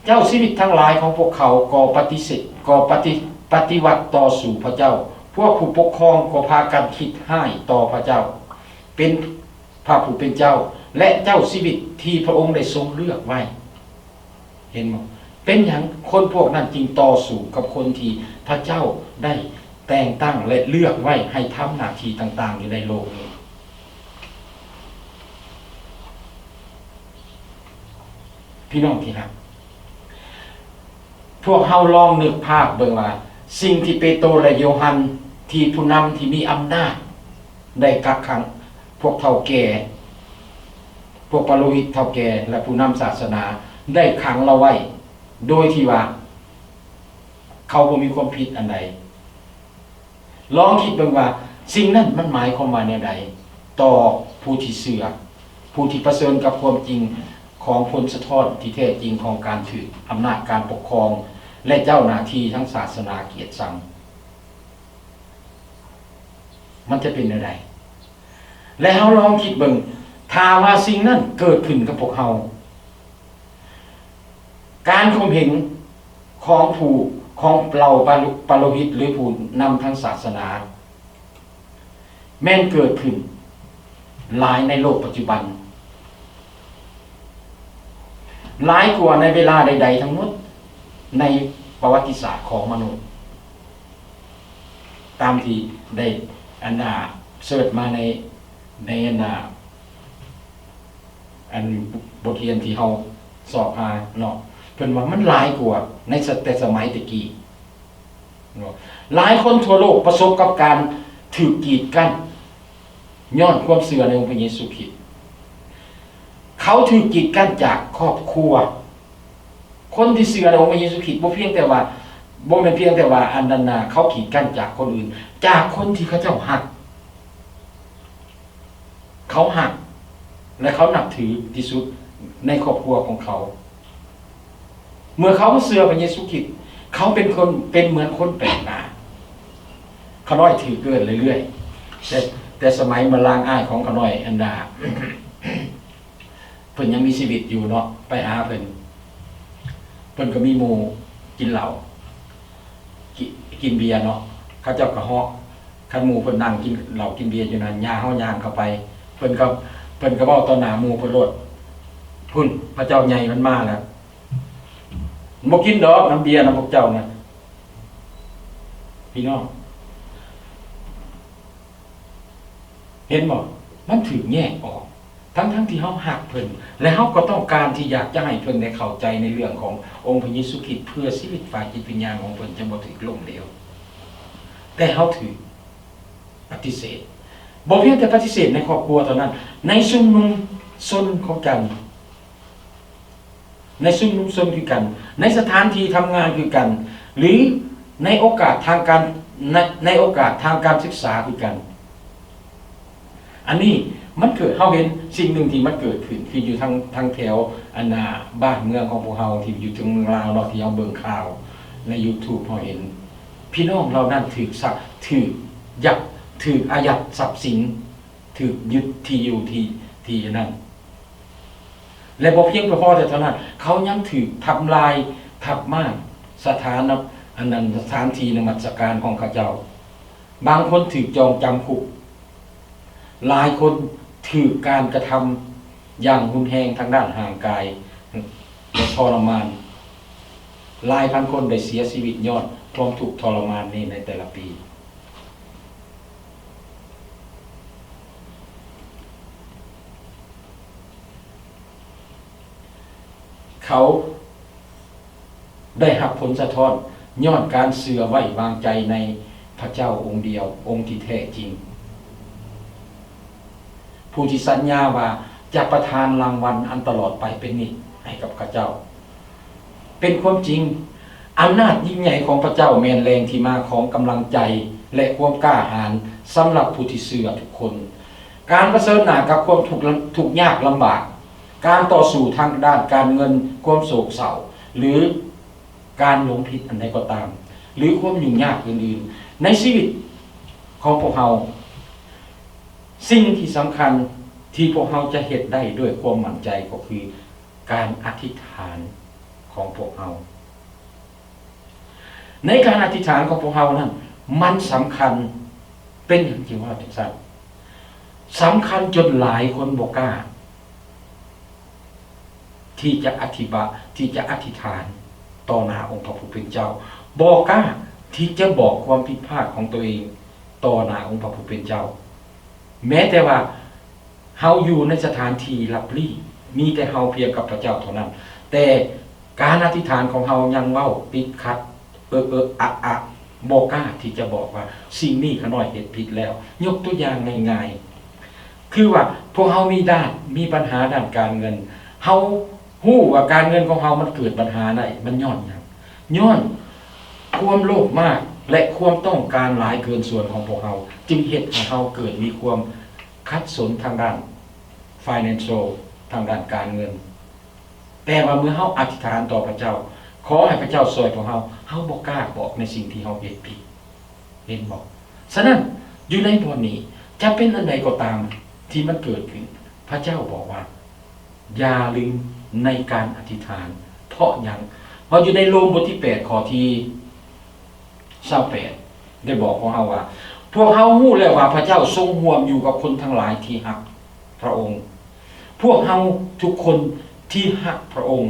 ເຈົ້າ ຊີວິດທັງຫຼາຍຂອງພວກເຂົາກໍປະຕິເສດ ກໍປະຕິ ປະຕິວັດຕໍ່ສູ້ພະເຈົ້າ. ພວກຜູ້ປົກຄອງກໍພາກັນຄິດຮ້າຍຕໍ່ພະເຈົ້າ ເປັນ ພະຜູ້ເປັນເຈົ້າ ແລະ ເຈົ້າຊີວິດທີ່ພະອົງໄດ້ຊົງເລືອກໄວ້. ເຫັນບໍ່? ເປັນຫຍັງຄົນພວກນັ້ນຈຶ່ງຕໍ່ສູ້ກັບຄົນທີ່ພະເຈົ້າໄດ້ແຕ່ງຕັ້ງ ແລະ ເລືອກໄວ້ໃຫ້ທຳໜ້າທີ່ຕ່າງໆຢູ່ໃນໂລກນີ້? ພີ່ນ້ອງທີ່ຮັກ, ພວກເຮົາລອງນຶກພາບເບິ່ງວ່າ ສິ່ງທີ່ເປໂຕ ແລະ ໂຢຮັນ ທີ່ຜູ້ນຳທີ່ມີອຳນາດ ໄດ້ກັກຂັງພວກເຖົ້າແກ່, ພວກປະໂລຫິດເຖົ້າແກ່ ແລະ ຜູ້ນຳສາສະໜາ ໄດ້ຂັງລາວໄວ້ ໂດຍທີ່ວ່າເຂົາບໍ່ມີຄວາມຜິດອັນໃດ. ລອງຄິດເບິ່ງວ່າ ສິ່ງນັ້ນມັນໝາຍຄວາມວ່າແນວໃດຕໍ່ຜູ້ທີ່ເຊື່ອ, ຜູ້ທີ່ປະເຊີນກັບຄວາມຈິງຂອງຜົນສະທ້ອນທີ່ແທ້ຈິງຂອງການຖືກອຳນາດການປົກຄອງ ແລະ ເຈົ້າໜ້າທີ່ທາງສາສະໜາກຽດຊັງ. ມັນຈະເປັນແນວໃດ? ແລະ ເຮົາລອງຄິດເບິ່ງ, ຖ້າວ່າສິ່ງນັ້ນເກີດຂຶ້ນກັບພວກເຮົາ, ການຂົ່ມເຫັງຂອງຜູ້, ຂອງເຫຼົ່າປະໂລ, ປະໂລຫິດ ຫຼື ຜູ້ນຳທາງສາສະໜາ ແມ່ນເກີດຂຶ້ນຫຼາຍໃນໂລກປັດຈຸບັນ, ຫຼາຍກວ່າໃນເວລາໃດໆທັງໝົດໃນປະຫວັດຕິສາດຂອງມະນຸດ, ຕາມທີ່ໄດ້ ອັນນ່າ ເສີດມາໃນ ໃນ ອັນນ່າ ອັນ ບົດຮຽນທີ່ເຮົາຊອກຫາເນາະ, ເພິ່ນວ່າມັນຫຼາຍກວ່າໃນ ແຕ່ສະໄໝແຕ່ກີ້ເນາະ. ຫຼາຍຄົນທົ່ວໂລກປະສົບກັບການຖືກກີດກັ້ນ ຍ້ອນຄວາມເຊື່ອໃນອົງພະເຢຊູຄຣິດ. ເຂົາຖືກກີດກັ້ນຈາກຄອບຄົວ. ຄົນທີ່ເຊື່ອໃນອົງພະເຢຊູຄຣິດ ບໍ່ພຽງແຕ່ວ່າ, ບໍ່ແມ່ນພຽງແຕ່ວ່າ ອັນນັ້ນນະ, ເຂົາກີດກັ້ນຈາກຄົນອື່ນ, ຈາກຄົນທີ່ເຂົາເຈົ້າຮັກ. ເຂົາຮັກ ແລະ ເຂົານັບຖືທີ່ສຸດໃນຄອບຄົວຂອງເຂົາ. ເມື່ອເຂົາເຊື່ອພະເຢຊູຄຣິດ, ເຂົາເປັນຄົນ, ເປັນເໝືອນຄົນແປກໜ້າ. ຂ້ານ້ອຍຖືກເອີ້ນເລື້ອຍໆ, ແຕ່, ແຕ່ສະໄໝເມື່ອລ່າງອ້າຍຂອງຂ້ານ້ອຍ ອັນດາ ເພິ່ນຍັງມີຊີວິດຢູ່ເນາະ, ໄປຫາເພິ່ນ, ເພິ່ນກໍມີໝູ່ກິນເຫຼົ້າ ກິ, ກິນເບຍເນາະ, ເຂົາເຈົ້າກໍເຫາະ, ຄັນໝູ່ເພິ່ນນັ່ງກິນເຫຼົ້າກິນເບຍຢູ່ນັ້ນ, ຍ່າເຮົາຍ່າງເຂົ້າໄປ, ເພິ່ນກໍ, ເພິ່ນກໍເວົ້າຕໍ່ໜ້າໝູ່ເພິ່ນໂລດ, ພຸ້ນ, ພະເຈົ້າໃຫຍ່ມັນມາແລ້ວ, ບໍ່ກິນດອກນ້ຳເບຍນຳພວກເຈົ້ານະ. ພີ່ນ້ອງ ເຫັນບໍ່? ມັນຖືກແຍກອອກ, ທັງໆທີ່ເຮົາຮັກເພິ່ນ ແລະ ເຮົາກໍຕ້ອງການທີ່ຢາກຈະໃຫ້ເພິ່ນໄດ້ເຂົ້າໃຈໃນເລື່ອງຂອງອົງພະເຢຊູຄຣິດ ເພື່ອຊີວິດຝ່າຍຈິດວິນຍານຂອງເພິ່ນຈະບໍ່ຖືກລົ້ມເຫຼວ. ແຕ່ເຮົາຖືກປະຕິເສດ, ບໍ່ພຽງແຕ່ປະຕິເສດໃນຄອບຄົວເທົ່ານັ້ນ, ໃນຊຸມນຸມຊົນຄືກັນ. ໃນຊຸມນຸມຊົນຄືກັນ, ໃນສະຖານທີ່ທຳງານຄືກັນ, ຫຼື ໃນໂອກາດທາງການ, ໃນ, ໃນໂອກາດທາງການສຶກສາຄືກັນ. ອັນນີ້ມັນເກີດ, ເຮົາເຫັນສິ່ງໜຶ່ງທີ່ມັນເກີດຂຶ້ນ ຄືຢູ່ທາງ, ທາງແຖວ ອັນນ່າ ບ້ານເມືອງຂອງພວກເຮົາທີ່ຢູ່ເທິງເມືອງລາວເນາະ, ທີ່ເຮົາເບິ່ງຂ່າວໃນຢູທູບ ເຮົາເຫັນພີ່ນ້ອງເຫຼົ່ານັ້ນຖືກສະ, ຖືກຍັກ, ຖືກອາຍັດຊັບສິນ, ຖືກຍຶດທີ່ຢູ່ທີ່, ທີ່ອັນນັ້ນ. ແລະ ບໍ່ພຽງແຕ່ພໍແຕ່ເທົ່ານັ້ນ, ເຂົາຍັງຖືກທຳລາຍທັບມ້າງສະຖານະ, ອັນນັ້ນ, ສະຖານທີ່ນະມັດສະການຂອງເຂົາເຈົ້າ. ບາງຄົນຖືກຈອງຈຳຄຸກ. ຫຼາຍຄົນຖືກການກະທຳຢ່າງຮຸນແຮງທາງດ້ານຮ່າງກາຍ ແລະ ທໍລະມານ. ຫຼາຍພັນຄົນໄດ້ເສຍຊີວິດຍ້ອນຄວາມທຸກທໍລະມານນີ້ໃນແຕ່ລະປີ. ເຂົາໄດ້ຮັບຜົນສະທ້ອນຍ້ອນການເຊື່ອໄວ້ວາງໃຈໃນພະເຈົ້າອົງດຽວ, ອົງທີ່ແທ້ຈິງ, ຜູ້ທີ່ສັນຍາວ່າຈະປະທານລາງວັນອັນຕະຫຼອດໄປເປັນນິດໃຫ້ກັບເຂົາເຈົ້າ. ເປັນຄວາມຈິງ, ອຳນາດຍິ່ງໃຫຍ່ຂອງພະເຈົ້າແມ່ນແຫຼ່ງທີ່ມາຂອງກຳລັງໃຈ ແລະ ຄວາມກ້າຫານສຳລັບຜູ້ທີ່ເຊື່ອທຸກຄົນ. ການປະເຊີນໜ້າກັບຄວາມທຸກ ທຸກຍາກລຳບາກ, ການຕໍ່ສູ້ທາງດ້ານການເງິນ, ຄວາມໂສກເສົ້າ ຫຼື ການຫຼົງຜິດອັນໃດກໍຕາມ ຫຼື ຄວາມຫຍຸ້ງຍາກອື່ນໆໃນຊີວິດຂອງພວກເຮົາ, ສິ່ງທີ່ສຳຄັນທີ່ພວກເຮົາຈະເຮັດໄດ້ດ້ວຍຄວາມໝັ້ນໃຈກໍຄືການອະທິຖານຂອງພວກເຮົາ. ໃນການອະທິຖານຂອງພວກເຮົານັ້ນ ມັນສຳຄັນ. ເປັນຫຍັງຈຶ່ງວ່າຈັ່ງຊັ້ນ? ສຳຄັນຈົນຫຼາຍຄົນບໍ່ກ້າທີ່ຈະອະທິບາ ທີ່ຈະອະທິຖານຕໍ່ໜ້າອົງພະຜູ້ເປັນເຈົ້າ, ບໍ່ກ້າທີ່ຈະບອກຄວາມຜິດພາດຂອງຕົວເອງຕໍ່ໜ້າອົງພະຜູ້ເປັນເຈົ້າ. ແມ້ແຕ່ວ່າເຮົາຢູ່ໃນສະຖານທີ່ລັບລີ້, ມີແຕ່ເຮົາພຽງກັບພະເຈົ້າເທົ່ານັ້ນ, ແຕ່ການອະທິຖານຂອງເຮົາຍັງເວົ້າຕິດຂັດ, ເອີໆອະໆ, ບໍ່ກ້າທີ່ຈະບອກວ່າສິ່ງນີ້ຂ້ານ້ອຍເຮັດຜິດແລ້ວ. ຍົກຕົວຢ່າງງ່າຍໆ ຄືວ່າພວກເຮົາມີດ້ານ, ມີບັນຫາດ້ານການເງິນ, ເຮົາຮູ້ວ່າການເງິນຂອງເຮົາມັນເກີດບັນຫາໄດ້, ມັນຍ້ອນຫຍັງ? ຍ້ອນຄວາມໂລບມາກ ແລະ ຄວາມຕ້ອງການຫຼາຍເກີນສ່ວນຂອງພວກເຮົາ ຈຶ່ງເຮັດໃຫ້ເຮົາເກີດມີຄວາມຂັດສົນທາງດ້ານ financial ທາງດ້ານການເງິນ. ແຕ່ວ່າເມື່ອເຮົາອະທິຖານຕໍ່ພະເຈົ້າ, ຂໍໃຫ້ພະເຈົ້າຊ່ວຍພວກເຮົາ, ເຮົາບໍ່ກ້າບອກໃນສິ່ງທີ່ເຮົາເຮັດຜິດ. ເຫັນບໍ່? ສະນັ້ນ, ຢູ່ໃນບ່ອນນີ້, ຈະເປັນອັນໃດກໍຕາມທີ່ມັນເກີດຂຶ້ນ, ພະເຈົ້າບອກວ່າ ຢ່າລືມໃນການອະທິຖານ. ເພາະຫຍັງ? ເພາະຢູ່ໃນໂລມບົດທີແປດ ຂໍ້ທີຊາວແປດ ໄດ້ບອກພວກເຮົາວ່າ, ພວກເຮົາຮູ້ແລ້ວວ່າພະເຈົ້າຊົງຮ່ວມຢູ່ກັບຄົນທັງຫຼາຍທີ່ຮັກພະອົງ. ພວກເຮົາທຸກຄົນທີ່ຮັກພະອົງ,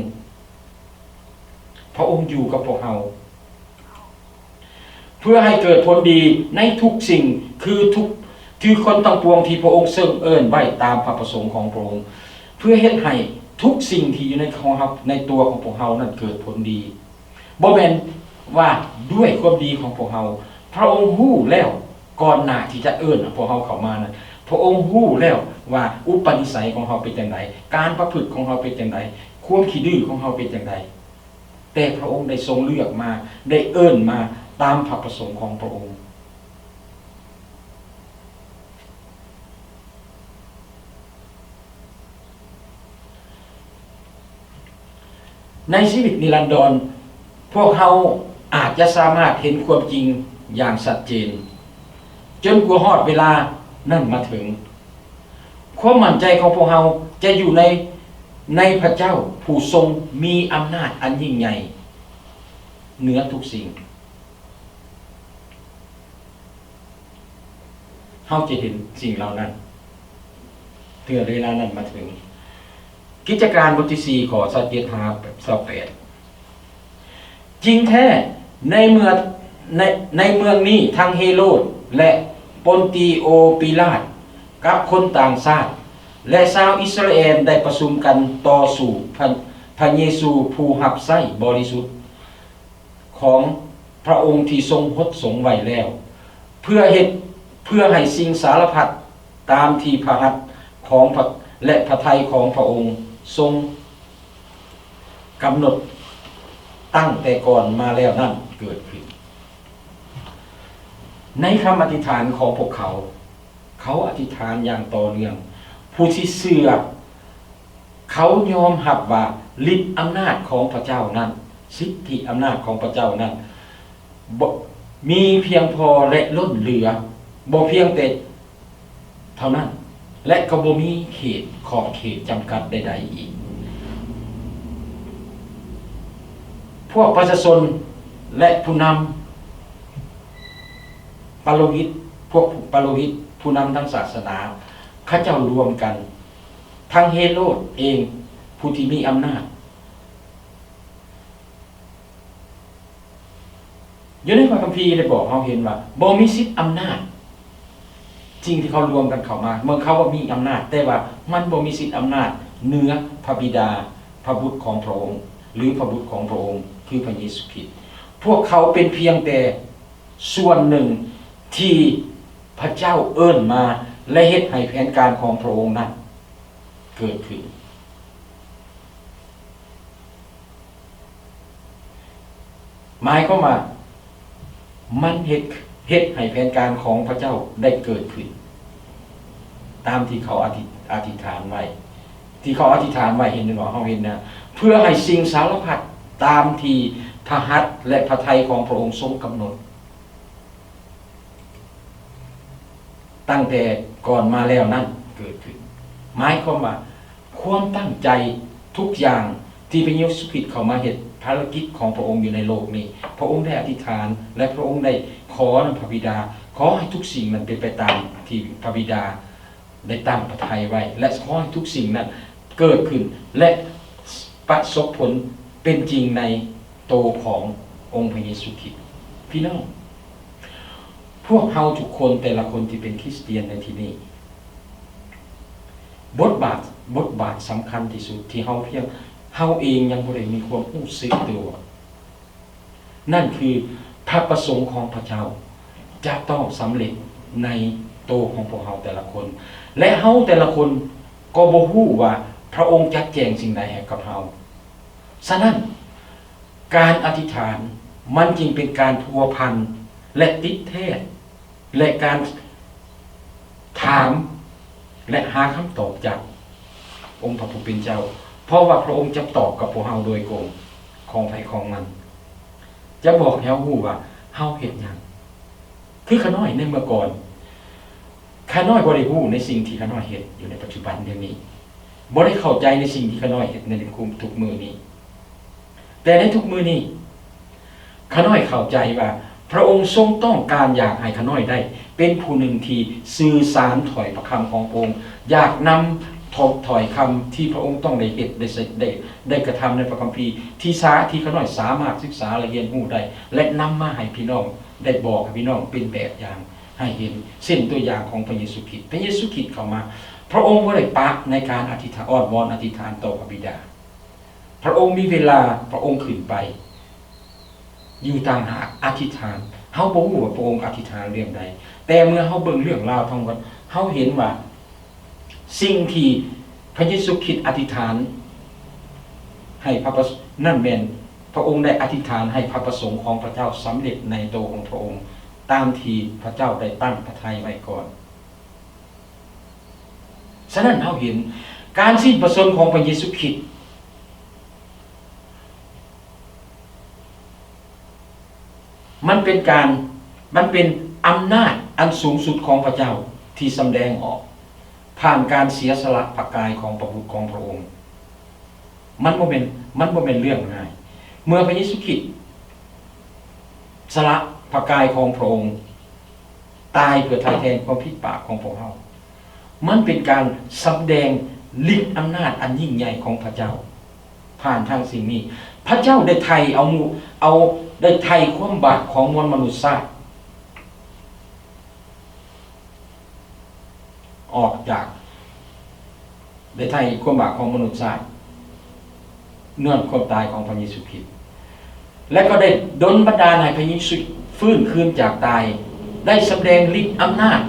ພະອົງຢູ່ກັບພວກເຮົາ ເພື່ອໃຫ້ເກີດຜົນດີໃນທຸກສິ່ງ, ຄືທຸກ, ຄືຄົນທັງປວງທີ່ພະອົງຊົງເອີ້ນໄວ້ຕາມພະປະສົງຂອງພະອົງ, ເພື່ອເຮັດໃຫ້ທຸກສິ່ງທີ່ຢູ່ໃນຂອງເຮົາ, ໃນຕົວຂອງພວກເຮົານັ້ນເກີດຜົນດີ. ບໍ່ແມ່ນວ່າດ້ວຍຄວາມດີຂອງພວກເຮົາ. ພະອົງຮູ້ແລ້ວ, ກ່ອນໜ້າທີ່ຈະເອີ້ນພວກເຮົາເຂົ້າມານັ້ນ, ພະອົງຮູ້ແລ້ວວ່າອຸປະນິໄສຂອງເຮົາເປັນຈັ່ງໃດ, ການປະພຶດຂອງເຮົາເປັນຈັ່ງໃດ, ຄວາມຂີ້ດື້ຂອງເຮົາເປັນຈັ່ງໃດ. ແຕ່ພະອົງໄດ້ຊົງເລືອກມາ, ໄດ້ເອີ້ນມາຕາມພະປະສົງຂອງພະອົງ. ໃນຊີວິດນິລັນດອນ, ພວກເຮົາອາດຈະສາມາດເຫັນຄວາມຈິງຢ່າງຊັດເຈນ, ຈົນກວ່າຮອດເວລານັ້ນມາເຖິງ. ຄວາມໝັ້ນໃຈຂອງພວກເຮົາຈະຢູ່ໃນ, ໃນພະເຈົ້າຜູ້ຊົງມີອຳນາດອັນຍິ່ງໃຫຍ່ເໜືອທຸກສິ່ງ. ເຮົາຈະເຫັນສິ່ງເຫຼົ່ານັ້ນເມື່ອເວລານັ້ນມາເຖິງ. ກິດຈະການບົດທີສີ່ ຂໍ້ຊາວເຈັດຫາຊາວແປດ. ຈິງແທ້, ໃນເມື່ອ, ໃນ, ໃນເມືອງນີ້ທັງເຮໂຣດ ແລະ ປົນຕີໂອປີລາດ ກັບຄົນຕ່າງຊາດ ແລະ ຊາວອິດສະຣາແອນໄດ້ປະຊຸມກັນຕໍ່ສູ້ພະ, ພະເຢຊູຜູ້ຮັບໃຊ້ບໍລິສຸດ ຂອງພະອົງທີ່ຊົງຫົດສົງໄວ້ແລ້ວ, ເພື່ອເຮັດ, ເພື່ອໃຫ້ສິ່ງສາລະພັດຕາມທີ່ພະຫັດຂອງພະ, ແລະ ພະໄທຂອງພະອົງຊົງກຳນົດຕັ້ງແຕ່ກ່ອນມາແລ້ວນັ້ນເກີດຂຶ້ນ. ໃນຄຳອະທິຖານຂອງພວກເຂົາ, ເຂົາອະທິຖານຢ່າງຕໍ່ເນື່ອງ. ຜູ້ທີ່ເຊື່ອ ເຂົາຍອມຮັບວ່າລິດອຳນາດຂອງພະເຈົ້ານັ້ນ, ສິດທິອຳນາດຂອງພະເຈົ້ານັ້ນ ບໍ່, ມີພຽງພໍ ແລະ ລົ້ນເຫຼືອ, ບໍ່ພຽງແຕ່ເທົ່ານັ້ນ ແລະ ກໍບໍ່ມີເຂດ, ຂອບເຂດຈຳກັດໃດໆອີກ. ພວກປະຊາຊົນ ແລະ ຜູ້ນຳ ປະໂລຫິດ, ພວກປະໂລຫິດ, ຜູ້ນຳທາງສາສະໜາ, ເຂົາເຈົ້າລວມກັນ, ທັງເຮໂຣດເອງ, ຜູ້ທີ່ມີອຳນາດ. ຢູ່ໃນພະຄຳພີໄດ້ບອກເຮົາເຫັນວ່າ ບໍ່ມີສິດອຳນາດ. ສິ່ງທີ່ເຂົາລວມກັນເຂົ້າມາ, ເມືອງເຂົາວ່າມີອຳນາດ, ແຕ່ວ່າມັນບໍ່ມີສິດອຳນາດເໜືອພະບິດາ, ພ ພະບຸດຂອງພະອົງ ຫຼື ພະບຸດຂອງພະອົງ ຄືພະເຢຊູຄຣິດ. ພວກເຂົາເປັນພຽງແຕ່ສ່ວນໜຶ່ງທີ່ພະເຈົ້າເອີ້ນມາ ແລະ ເຮັດໃຫ້ແຜນການຂອງພະອົງນັ້ນເກີດຂຶ້ນ. ໝາຍຄວາມວ່າ ມັນເຮັດ ເຮັດໃຫ້ແຜນການຂອງພະເຈົ້າໄດ້ເກີດຂຶ້ນ ຕາມທີ່ເຂົາອະທິ ອະທິຖານໄວ້ ທີ່ເຂົາອະທິຖານໄວ້ ເຫັນບໍ່? ເຮົາເຫັນນະ ເພື່ອໃຫ້ສິ່ງສາລະພັດຕາມທີ່ພະຫັດ ແລະ ພະໄທຂອງພະອົງຊົງກຳນົດ ຕັ້ງແຕ່ກ່ອນມາແລ້ວນັ້ນເກີດຂຶ້ນ. ໝາຍຄວາມວ່າ ຄວາມຕັ້ງໃຈທຸກຢ່າງທີ່ພະເຢຊູຄຣິດເຂົ້າມາເຮັດພາລະກິດຂອງພະອົງຢູ່ໃນໂລກນີ້, ພະອົງໄດ້ອະທິດຖານ ແລະ ພະອົງໄດ້ຂໍນຳພະບິດາ, ຂໍໃຫ້ທຸກສິ່ງນັ້ນເປັນໄປຕາມທີ່ພະບິດາໄດ້ຕັ້ງພະໄທໄວ້ ແລະ ຂໍໃຫ້ທຸກສິ່ງນັ້ນເກີດຂຶ້ນ ແລະ ປະສົບຜົນເປັນຈິງໃນໂຕຂອງອົງພະເຢຊູຄຣິດ. ພີ່ນ້ອງ, ພວກເຮົາທຸກຄົນ, ແຕ່ລະຄົນທີ່ເປັນຄຣິສຕຽນໃນທີ່ນີ້, ບົດບາດ, ບົດບາດສຳຄັນທີ່ສຸດທີ່ເຮົາພຽງ, ເຮົາເອງຍັງບໍ່ໄດ້ມີຄວາມຮູ້ສຶກຕົວ, ນັ້ນຄືພະປະສົງຂອງພະເຈົ້າຈະຕ້ອງສຳເລັດໃນໂຕຂອງພວກເຮົາແຕ່ລະຄົນ, ແລະ ເຮົາແຕ່ລະຄົນກໍບໍ່ຮູ້ວ່າພະອົງຈັດແຈງສິ່ງໃດໃຫ້ກັບເຮົາ. ສະນັ້ນ, ການອະທິຖານມັນຈຶ່ງເປັນການພົວພັນ ແລະ ຕິດແທດ ແລະ ການຖາມ ແລະ ຫາຄຳຕອບຈາກອົງພະຜູ້ເປັນເຈົ້າ, ເພາະວ່າພະອົງຈະຕອບກັບພວກເຮົາໂດຍກົງ ຂອງໃຜຂອງມັນ, ຈະບອກໃຫ້ເຮົາຮູ້ວ່າເຮົາເຮັດຫຍັງ. ຄືຂ້ານ້ອຍໃນເມື່ອກ່ອນ, ຂ້ານ້ອຍບໍ່ໄດ້ຮູ້ໃນສິ່ງທີ່ຂ້ານ້ອຍເຮັດຢູ່ໃນປັດຈຸບັນດຽວນີ້, ບໍ່ໄດ້ເຂົ້າໃຈໃນສິ່ງທີ່ຂ້ານ້ອຍເຮັດໃນທຸກມື້ນີ້. ແຕ່ໃນທຸກມື້ນີ້, ຂ້ານ້ອຍເຂົ້າໃຈວ່າພະອົງຊົງຕ້ອງການຢາກໃຫ້ຂ້ານ້ອຍໄດ້ເປັນຜູ້ໜຶ່ງທີ່ສື່ສານຖ້ອຍພະຄຳຂອງພະອົງ, ຢາກນຳຖ້ອຍ ຖ້ອຍຄຳທີ່ພະອົງຕ້ອງໄດ້ເຮັດ, ໄດ້ສະ ໄດ້ ໄດ້ກະທຳໃນພະຄຳພີ ທີ່ສາ ທີ່ຂ້ານ້ອຍສາມາດສຶກສາ ແລະ ຮຽນຮູ້ໄດ້ ແລະ ນຳມາໃຫ້ພີ່ນ້ອງ ໄດ້ບອກໃຫ້ພີ່ນ້ອງເປັນແບບຢ່າງໃຫ້ເຫັນ, ເຊັ່ນຕົວຢ່າງຂອງພະເຢຊູຄຣິດ. ພະເຢຊູຄຣິດເຂົ້າມາ, ພະອົງບໍ່ໄດ້ປະໃນການອະທິຖານ, ອ້ອນວອນອະທິຖານຕໍ່ພະບິດາ. ພະອົງມີເວລາ, ພະອົງຂຶ້ນໄປຢູ່ຕ່າງຫາກ, ອະທິຖານ. ເຮົາບໍ່ຮູ້ວ່າພະອົງອະທິຖານເລື່ອງໃດ, ແຕ່ເມື່ອເຮົາເບິ່ງເລື່ອງລາວທັງໝົດ, ເຮົາເຫັນວ່າ ສິ່ງທີ່ພະເຢຊູຄຣິດອະທິຖານໃຫ້ພະປະ ນັ້ນແມ່ນພະອົງໄດ້ອະທິຖານໃຫ້ພະປະສົງຂອງພະເຈົ້າສຳເລັດໃນໂຕຂອງພະອົງ, ຕາມທີ່ພະເຈົ້າໄດ້ຕັ້ງພະໄທໄວ້ກ່ອນ. ສະນັ້ນເຮົາເຫັນການສິ້ນພະຊົນຂອງພະເຢຊູຄຣິດ ມັນເປັນການ ມັນເປັນອຳນາດອັນສູງສຸດຂອງພະເຈົ້າທີ່ສຳແດງອອກຜ່ານການເສຍສະຫຼະພະກາຍຂອງພະບຸດຂອງພະອົງ. ມັນບໍ່ແມ່ນ ມັນບໍ່ແມ່ນເລື່ອງງ່າຍ. ເມື່ອພະເຢຊູຄຣິດສະຫຼະພະກາຍຂອງພະອົງ ຕາຍເພື່ອໄຖ່ແທນຄວາມຜິດບາບຂອງພວກເຮົາ. ມັນເປັນການສຳແດງລິດອຳນາດອັນຍິ່ງໃຫຍ່ຂອງພະເຈົ້າຜ່ານທາງສິ່ງນີ້. ພະເຈົ້າໄດ້ໄຖ່ເອົາ ເອົາ ໄດ້ໄຖ່ຄວາມບາບຂອງມວນມະນຸດຊາດອອກຈາກ ໄດ້ໄຖ່ຄວາມບາບຂອງມະນຸດຊາດ ຍ້ອນຄວາມຕາຍຂອງພະເຢຊູຄຣິດ ແລະ ກໍໄດ້ດົນບັນດານໃຫ້ພະເຢຊູຟື້ນຄືນຈາກຕາຍ, ໄດ້ສຳແດງລິດອຳນາດ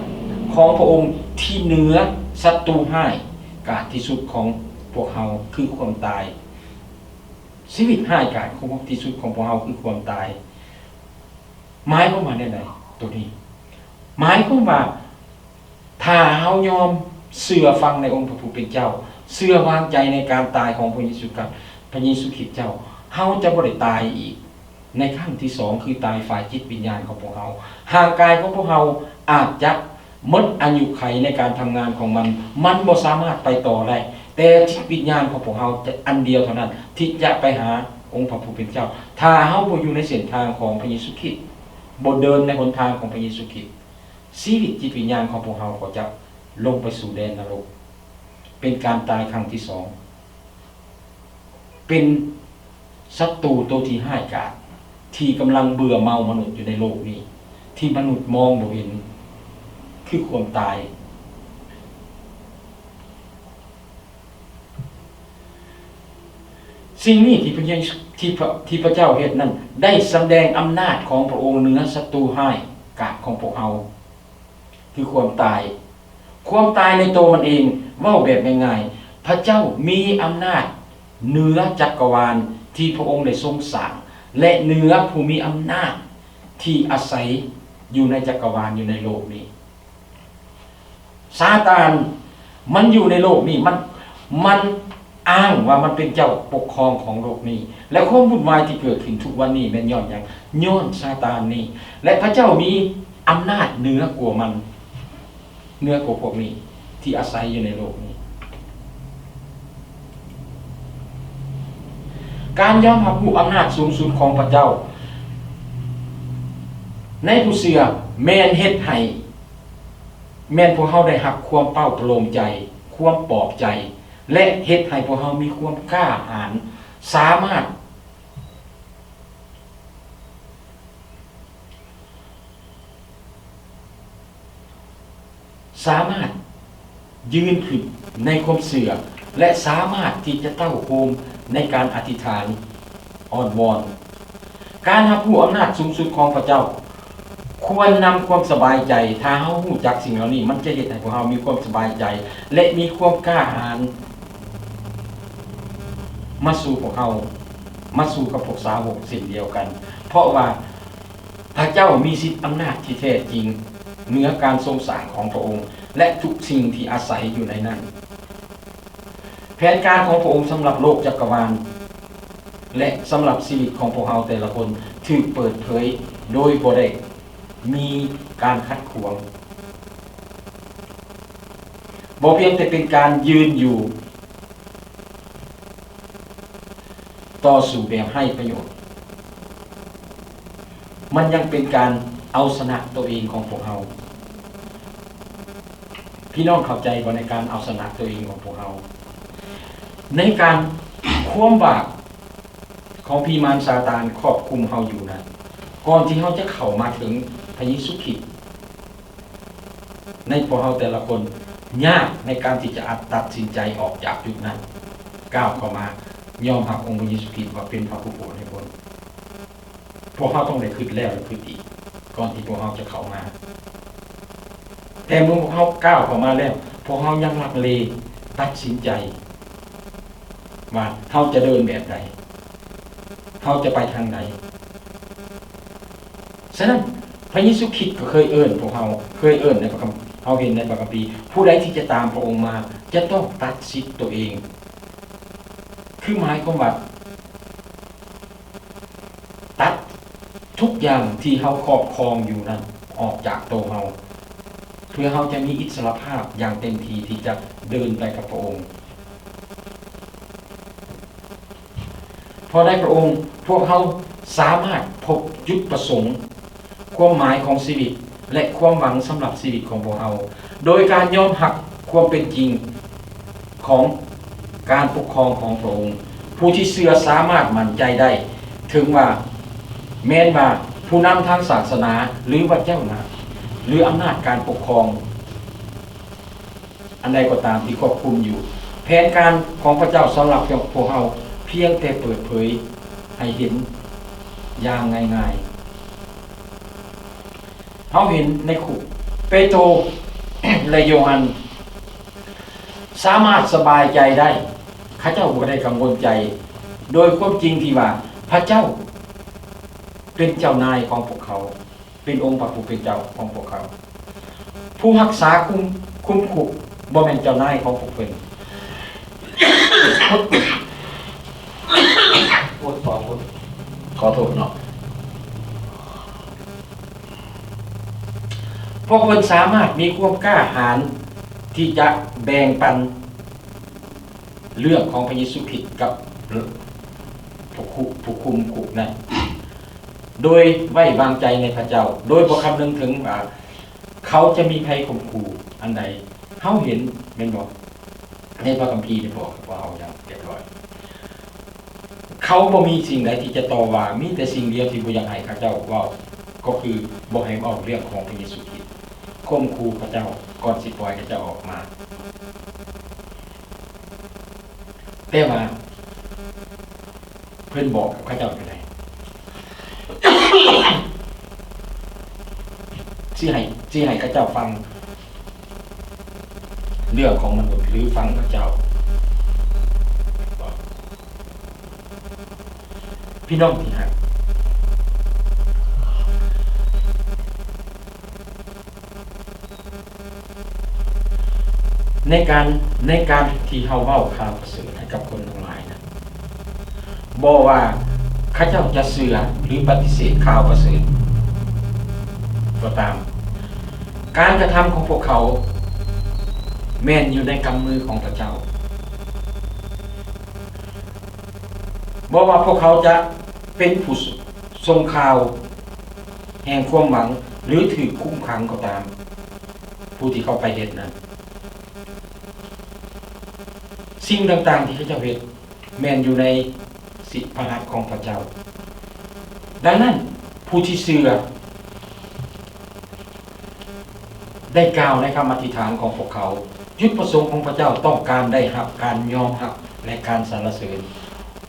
ຂອງພະອົງທີ່ເໜືອສັດຕູຮ້າຍກາດທີ່ສຸດຂອງພວກເຮົາ ຄືຄວາມຕາຍ. ຊີວິດຮ້າຍກາດທີ່ສຸດຂອງພວກເຮົາຄືຄວາມຕາຍ. ໝາຍຄວາມວ່າແນວໃດໂຕນີ້? ໝາຍຄວາມວ່າ ຖ້າເຮົາຍອມເຊື່ອຟັງໃນອົງພະຜູ້ເປັນເຈົ້າ, ເຊື່ອວາງໃຈໃນການຕາຍຂອງພະເຢຊູຄຣິດ, ພະເຢຊູຄຣິດເຈົ້າ, ເຮົາຈະບໍ່ໄດ້ຕາຍອີກໃນຄັ້ງທີສອງ, ຄືຕາຍຝ່າຍຈິດວິນຍານຂອງພວກເຮົາ. ຮ່າງກາຍຂອງພວກເຮົາອາດຈະໝົດອາຍຸໄຂໃນການທຳງານຂອງມັນ, ມັນບໍ່ສາມາດໄປຕໍ່ໄດ້, ແຕ່ຈິດວິນຍານຂອງພວກເຮົາຈະອັນດຽວເທົ່ານັ້ນທີ່ຈະໄປຫາອົງພະຜູ້ເປັນເຈົ້າ. ຖ້າເຮົາບໍ່ຢູ່ໃນເສັ້ນທາງຂອງພະເຢຊູຄຣິດ, ບໍ່ເດີນໃນຫົນທາງຂອງພະເຢຊູຄຣິດ, ຊີວິດຈິດວິນຍານຂອງພວກເຮົາກໍຈະລົງໄປສູ່ແດນນະລົກ, ເປັນການຕາຍຄັ້ງທີສອງ, ເປັນສັດຕູໂຕທີ່ຮ້າຍກາດ ທີ່ກຳລັງເບື່ອເມົາມະນຸດຢູ່ໃນໂລກນີ້, ທີ່ມະນຸດມອງບໍ່ເຫັນ, ຄືຄວາມຕາຍ. ສິ່ງນີ້ທີ່ພະເຢ ທີ່ພະ ທີ່ພະເຈົ້າເຮັດນັ້ນ ໄດ້ສຳແດງອຳນາດຂອງພະອົງເໜືອສັດຕູຮ້າຍກາດຂອງພວກເຮົາ ຄືຄວາມຕາຍ. ຄວາມຕາຍໃນໂຕມັນເອງ, ເວົ້າແບບງ່າຍໆ, ພະເຈົ້າມີອຳນາດເໜືອຈັກກະວານທີ່ພະອົງໄດ້ຊົງສ້າງ ແລະ ເໜືອຜູ້ມີອຳນາດທີ່ອາໄສຢູ່ໃນຈັກກະວານ, ຢູ່ໃນໂລກນີ້. ຊາຕານມັນຢູ່ໃນໂລກນີ້, ມັນ, ມັນອ້າງວ່າມັນເປັນເຈົ້າປົກຄອງຂອງໂລກນີ້ ແລະ ຄວາມວຸ່ນວາຍທີ່ເກີດຂຶ້ນທຸກວັນນີ້ແມ່ນຍ້ອນຫຍັງ? ຍ້ອນຊາຕານນີ້ ແລະ ພະເຈົ້າມີອຳນາດເໜືອກວ່າມັນ, ເໜືອກວ່າພວກນີ້ທີ່ອາໄສຢູ່ໃນໂລກນີ້. ການຍອມຮັບຮູ້ອຳນາດສູງສຸດຂອງພະເຈົ້າໃນຜູ້ເຊື່ອແມ່ນເຮັດໃຫ້ ແມ່ນພວກເຮົາໄດ້ຮັບຄວາມເປົ່າປະໂລມໃຈ, ຄວາມປອບໃຈ ແລະ ເຮັດໃຫ້ພວກເຮົາມີຄວາມກ້າຫານ, ສາມາດ, ສາມາດຢືນຂຶ້ນໃນຄວາມເຊື່ອ ແລະ ສາມາດທີ່ຈະເຕົ້າໂຮມໃນການອະທິຖານ ອ້ອນວອນ. ການຮັບຮູ້ອຳນາດສູງສຸດຂອງພະເຈົ້າ ຄວນນຳຄວາມສະບາຍໃຈ. ຖ້າເຮົາຮູ້ຈັກສິ່ງເຫຼົ່ານີ້, ມັນຈະເຮັດໃຫ້ພວກເຮົາມີຄວາມສະບາຍໃຈ ແລະ ມີຄວາມກ້າຫານມາສູ່ພວກເຮົາ, ມາສູ້ກັບພວກສາວົກເຊັ່ນດຽວກັນ, ເພາະວ່າພະເຈົ້າມີສິດອຳນາດທີ່ແທ້ຈິງເໜືອການຊົງສ້າງຂອງພະອົງ ແລະ ທຸກສິ່ງທີ່ອາໄສຢູ່ໃນນັ້ນ. ແຜນການຂອງພະອົງສຳລັບໂລກຈັກກະວານ ແລະ ສຳລັບຊີວິດຂອງພວກເຮົາແຕ່ລະຄົນ ຖືກເປີດເຜີຍໂດຍບໍ່ໄດ້ມີການຂັດຂວາງ. ບໍ່ພຽງແຕ່ເປັນການຢືນຢູ່ຕໍ່ສູ້ແບບໄຮ້ປະໂຫຍດ, ມັນຍັງເປັນການເອົາຊະນະຕົວເອງຂອງພວກເຮົາ. ພີ່ນ້ອງເຂົ້າໃຈບໍ່ ໃນການເອົາຊະນະຕົວເອງຂອງພວກເຮົາ? ໃນການ ຄວາມບາບຂອງຜີມານຊາຕານຄອບຄຸມເຮົາຢູ່ນັ້ນ, ກ່ອນທີ່ເຮົາຈະເຂົ້າມາເຖິງພະເຢຊູຄຣິດ, ໃນພວກເຮົາແຕ່ລະຄົນຍາກໃນການທີ່ຈະອາດຕັດສິນໃຈອອກຈາກຈຸດນັ້ນ, ກ້າວເຂົ້າມາຍອມຮັບອົງພະເຢຊູຄຣິດວ່າເປັນພະຜູ້ໂປດໃຫ້ພົ້ນ. ພວກເຮົາຕ້ອງໄດ້ຄິດແລ້ວແລະຄິດອີກ ກ່ອນທີ່ພວກເຮົາຈະເຂົ້າມາ. ແຕ່ເມື່ອພວກເຮົາກ້າວເຂົ້າມາແລ້ວ, ພວກເຮົາຍັງລັງເລຕັດສິນໃຈວ່າເຮົາຈະເດີນແບບໃດ, ເຮົາຈະໄປທາງໃດ. ສະນັ້ນ, ພະເຢຊູຄຣິດກໍເຄີຍເອີ້ນພວກເຮົາ, ເຄີຍເອີ້ນໃນພະຄຳ, ເຮົາເຫັນໃນພະຄຳພີ, ຜູ້ໃດທີ່ຈະຕາມພະອົງມາ ຈະຕ້ອງຕັດສິດຕົວເອງ. ຄືໝາຍຄວາມວ່າ ຕັດທຸກຢ່າງທີ່ເຮົາຄອບຄອງຢູ່ນັ້ນອອກຈາກໂຕເຮົາ, ເພື່ອເຮົາຈະມີອິດສະຫຼະພາບຢ່າງເຕັມທີ່ທີ່ຈະເດີນໄປກັບພະອົງ. ເພາະໃນພະອົງ, ພວກເຮົາສາມາດພົບຈຸດປະສົງ, ຄວາມໝາຍຂອງຊີວິດ ແລະ ຄວາມຫວັງສຳລັບຊີວິດຂອງພວກເຮົາ, ໂດຍການຍອມຮັບຄວາມເປັນຈິງຂອງການປົກຄອງຂອງພະອົງ. ຜູ້ທີ່ເຊື່ອສາມາດໝັ້ນໃຈໄດ້, ເຖິງວ່າແມ່ນວ່າຜູ້ນຳທາງສາສະໜາ ຫຼືວ່າເຈົ້ານາຍ ຫຼືອຳນາດການປົກຄອງ ອັນໃດກໍຕາມທີ່ຄວບຄຸມຢູ່. ແຜນການຂອງພະເຈົ້າສຳລັບພວກເຮົາພຽງແຕ່ເປີດເຜີຍໃຫ້ເຫັນຢ່າງງ່າຍໆ. ເຮົາເຫັນໃນຄຸກ, ເປໂຕ ແລະ ໂຢຮັນສາມາດສະບາຍໃຈໄດ້. ເຂົາເຈົ້າບໍ່ໄດ້ກັງວົນໃຈໂດຍຄວາມຈິງທີ່ວ່າພະເຈົ້າເປັນເຈົ້ານາຍຂອງພວກເຂົາ. ເປັນອົງພະຜູ້ເປັນເຈົ້າຂອງພວກເຂົາ. ຜູ້ຮັກສາຄຸມ, ຄຸມຄຸກບໍ່ແມ່ນເຈົ້ານາຍຂອງພວກເພິ່ນ. ໂອ້ຍ ຂໍໂທດ, ຂໍໂທດເນາະ. ພວກເພິ່ນສາມາດມີຄວາມກ້າຫານທີ່ຈະແບ່ງປັນ ເລື່ອງຂອງພະເຢຊູຄຣິດກັບຜູ້ຄຸ, ຜູ້ຄຸມຄຸກນັ້ນ ໂດຍໄວ້ວາງໃຈໃນພະເຈົ້າ, ໂດຍບໍ່ຄຳນຶງເຖິງວ່າເຂົາຈະມີໄພຂົ່ມຂູ່ອັນໃດ. ເຮົາເຫັນແມ່ນບໍ່ ໃນພະຄຳພີໄດ້ບອກກັບພວກເຮົາຢ່າງຮຽບຮ້ອຍ. ເຂົາບໍ່ມີສິ່ງໃດທີ່ຈະຕໍ່ວ່າ, ມີແຕ່ສິ່ງດຽວທີ່ບໍ່ຢາກໃຫ້ເຂົາເຈົ້າເວົ້າ ກໍຄືບໍ່ໃຫ້ເວົ້າເລື່ອງຂອງພະເຢຊູຄຣິດ, ຂົ່ມຂູ່ເຂົາເຈົ້າກ່ອນຊິປ່ອຍເຂົາເຈົ້າອອກມາ. ແຕ່ວ່າ ເພິ່ນບອກກັບເຂົາເຈົ້າຈັ່ງໃດ? ຊິໃຫ້ ຊິໃຫ້ເຂົາເຈົ້າຟັງເລື່ອງຂອງມະນຸດ ຫຼື ຟັງພະເຈົ້າ? ພີ່ນ້ອງທີ່ຮັກ, ໃນການ ໃນການທີ່ເຮົາເວົ້າຂ່າວປະເສີດໃຫ້ກັບຄົນທັງຫຼາຍນັ້ນ, ບໍ່ວ່າເຂົາເຈົ້າຈະເຊື່ອ ຫຼື ປະຕິເສດຂ່າວປະເສີດກໍຕາມ, ການກະທຳຂອງພວກເຂົາແມ່ນຢູ່ໃນກຳມືຂອງພະເຈົ້າ. ບໍ່ວ່າພວກເຂົາຈະເປັນຜູ້ ສ- ສົ່ງຂ່າວແຫ່ງຄວາມຫວັງ ຫຼື ຖືກຄຸມຂັງກໍຕາມ, ຜູ້ທີ່ເຂົາໄປເຮັດນັ້ນ, ສິ່ງຕ່າງໆທີ່ເຂົາເຈົ້າເຮັດແມ່ນຢູ່ໃນສິດພະຫັດຂອງພະເຈົ້າ. ດັ່ງນັ້ນ, ຜູ້ທີ່ເຊື່ອ ໄດ້ກ່າວໃນຄຳອະທິຖານຂອງພວກເຂົາ. ຈຸດປະສົງຂອງພະເຈົ້າຕ້ອງການໄດ້ຮັບການຍອມຮັບ ແລະ ການສັນລະເສີນ.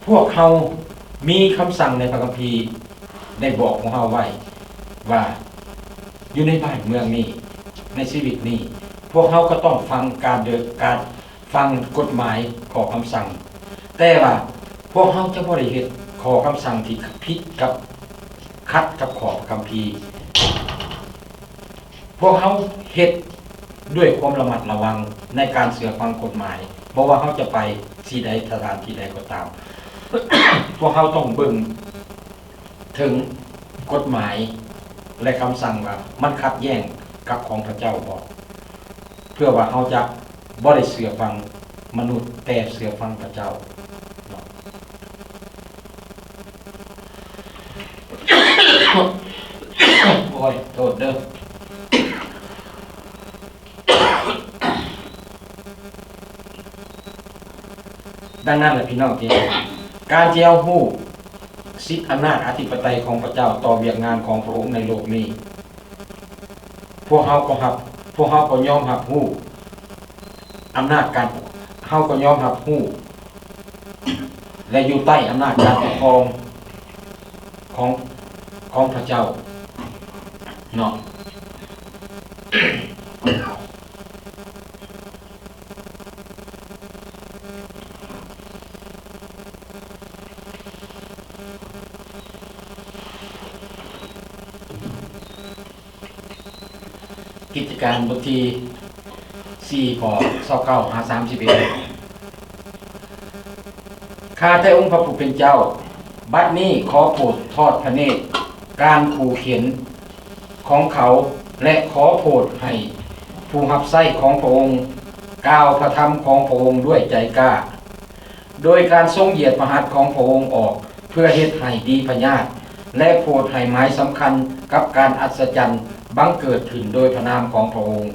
ພວກເຮົາມີຄຳສັ່ງໃນພະຄຳພີໄດ້ບອກພວກເຮົາໄວ້ວ່າ, ຢູ່ໃນບ້ານເມືອງນີ້, ໃນຊີວິດນີ້, ພວກເຮົາກໍຕ້ອງຟັງການເດີນ, ການ ຟັງກົດໝາຍ, ຂໍ້ຄຳສັ່ງ, ແຕ່ວ່າພວກເຮົາຈະບໍ່ໄດ້ເຮັດຂໍ້ຄຳສັ່ງທີ່ຜິດກັບ, ຂັດກັບຂໍ້ພະຄຳພີ. ພວກເຮົາເຮັດດ້ວຍຄວາມລະມັດລະວັງໃນການເຊື່ອຟັງກົດໝາຍ, ບໍ່ວ່າເຮົາຈະໄປທີ່ໃດ, ສະຖານທີ່ໃດກໍຕາມ. ພວກເຮົາຕ້ອງເບິ່ງເຖິງກົດໝາຍ ແລະ ຄຳສັ່ງວ່າມັນຂັດແຍ້ງກັບຂອງພະເຈົ້າບໍ່. ເພື່ອວ່າເຮົາຈະບໍ່ໄດ້ເຊື່ອຟັງມະນຸດ, ແຕ່ເຊື່ອຟັງພະເຈົ້າເນາະ. ໂອ້ຍ, ໂທດເດີ້. ດັ່ງນັ້ນລະ ພີ່ນ້ອງທີ່ຮັກ, ການທີ່ເຮົາຮູ້ສິດອຳນາດອະທິປະໄຕຂອງພະເຈົ້າຕໍ່ວຽກງານຂອງພະອົງໃນໂລກນີ້, ພວກເຮົາກໍຮັບ, ພວກເຮົາກໍຍອມຮັບຮູ້ອຳນາດການ, ເຮົາກໍຍອມຮັບຮູ້ ແລະ ຢູ່ໃຕ້ອຳນາດການປົກຄອງຂອງ, ຂອງພະເຈົ້າເນາະ. ກິດຈະການບົດທີສີ່ ຂໍ້ຊາວເກົ້າຫາສາມສິບເອັດ. ຂ້າແຕ່ອົງພະຜູ້ເປັນເຈົ້າ, ບັດນີ້ຂໍໂປດທອດພະເນດການຂູ່ເຂັນຂອງເຂົາ ແລະ ຂໍໂປດໃຫ້ຜູ້ຮັບໃຊ້ຂອງພະອົງກ່າວພະທຳຂອງພະອົງດ້ວຍໃຈກ້າ. ໂດຍການຊົງຢຽດພະຫັດຂອງພະອົງອອກ ເພື່ອເຮັດໃຫ້ດີພະຍາດ ແລະ ໂປດໃຫ້ໝາຍສຳຄັນກັບການອັດສະຈັນບັງເກີດຂຶ້ນໂດຍພະນາມຂອງພະອົງ.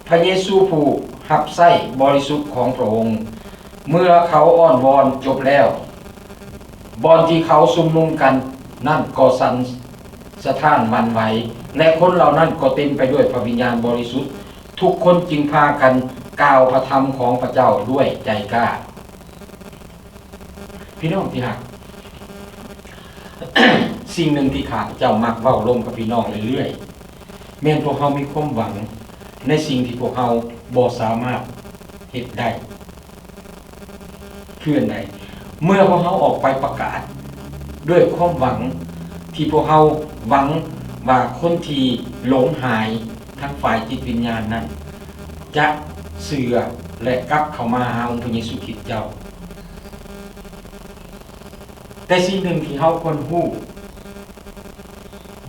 ພະເຢຊູຜູ້ຮັບໃຊ້ບໍລິສຸດຂອງພະອົງ, ເມື່ອເຂົາອ້ອນວອນຈົບແລ້ວ, ບ່ອນທີ່ເຂົາຊຸມນຸມກັນນັ້ນກໍສັ່ນສະທ້ານຫວັ່ນໄຫວ ແລະ ຄົນເຫຼົ່ານັ້ນກໍເຕັມໄປດ້ວຍພະວິນຍານບໍລິສຸດ. ທຸກຄົນຈຶ່ງພາກັນກ່າວພະທຳຂອງພະເຈົ້າດ້ວຍໃຈກ້າ. ພີ່ນ້ອງທີ່ຮັກ, ສິ່ງໜຶ່ງທີ່ຂ້າພະເຈົ້າມັກເວົ້າລົມກັບພີ່ນ້ອງເລື້ອຍໆ ແມ່ນພວກເຮົາມີຄວາມຫວັງໃນສິ່ງທີ່ພວກເຮົາບໍ່ສາມາດເຮັດໄດ້. ຄືອັນໃດ? ເມື່ອພວກເຮົາອອກໄປປະກາດດ້ວຍຄວາມຫວັງທີ່ພວກເຮົາຫວັງວ່າຄົນທີ່ຫຼົງຫາຍທາງຝ່າຍຈິດວິນຍານນັ້ນຈະເຊື່ອ ແລະ ກັບເຂົ້າມາຫາອົງພະເຢຊູຄຣິດເຈົ້າ. ແຕ່ສິ່ງໜຶ່ງທີ່ເຮົາຄວນຮູ້,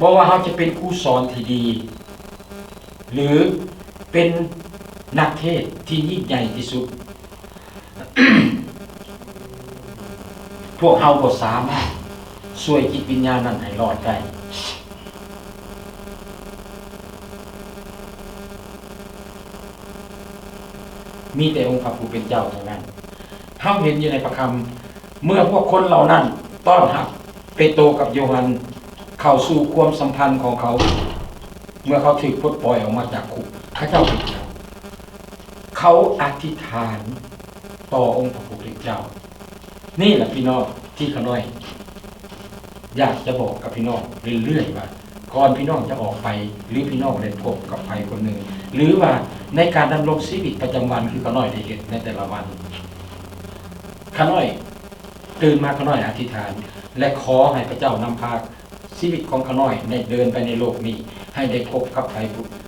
ບໍ່ວ່າເຮົາຈະເປັນຄູສອນທີ່ດີ ຫຼື ເປັນນັກເທດທີ່ຍິ່ງໃຫຍ່ທີ່ສຸດ, ພວກເຮົາບໍ່ສາມາດຊ່ວຍຈິດວິນຍານນັ້ນໃຫ້ລອດໄດ້. ມີແຕ່ອົງພະຜູ້ເປັນເຈົ້າເທົ່ານັ້ນ. ເຮົາເຫັນຢູ່ໃນພະຄຳ, ເມື່ອພວກຄົນເຫຼົ່ານັ້ນຕ້ອນຮັບເປໂຕກັບໂຢຮັນເຂົ້າສູ່ຄວາມສຳພັນຂອງເຂົາ, ເມື່ອເຂົາຖືກປົດປ່ອຍອອກມາຈາກຄຸກ, ເຂົາເຈົ້າເຮັດຫຍັງ? ເຂົາອະທິຖານຕໍ່ອົງພະຜູ້ເປັນເຈົ້າ. ນີ້ລະພີ່ນ້ອງ, ທີ່ຂ້ານ້ອຍຢາກຈະບອກກັບພີ່ນ້ອງເລື້ອຍໆວ່າ ກ່ອນພີ່ນ້ອງຈະອອກໄປ ຫຼື ພີ່ນ້ອງໄດ້ພົບກັບໃຜຄົນໜຶ່ງ ຫຼືວ່າໃນການດຳລົງຊີວິດປະຈຳວັນ ຄືຂ້ານ້ອຍໄດ້ເຮັດໃນແຕ່ລະວັນ, ຂ້ານ້ອຍຕື່ນມາ ຂ້ານ້ອຍອະທິຖານ ແລະ ຂໍໃຫ້ພະເຈົ້ານຳພາ ຊີວິດຂອງຂ້ານ້ອຍໄດ້ເດີນໄປໃນໂລກນີ້ ໃຫ້ໄດ້ພົບກັບໃຜ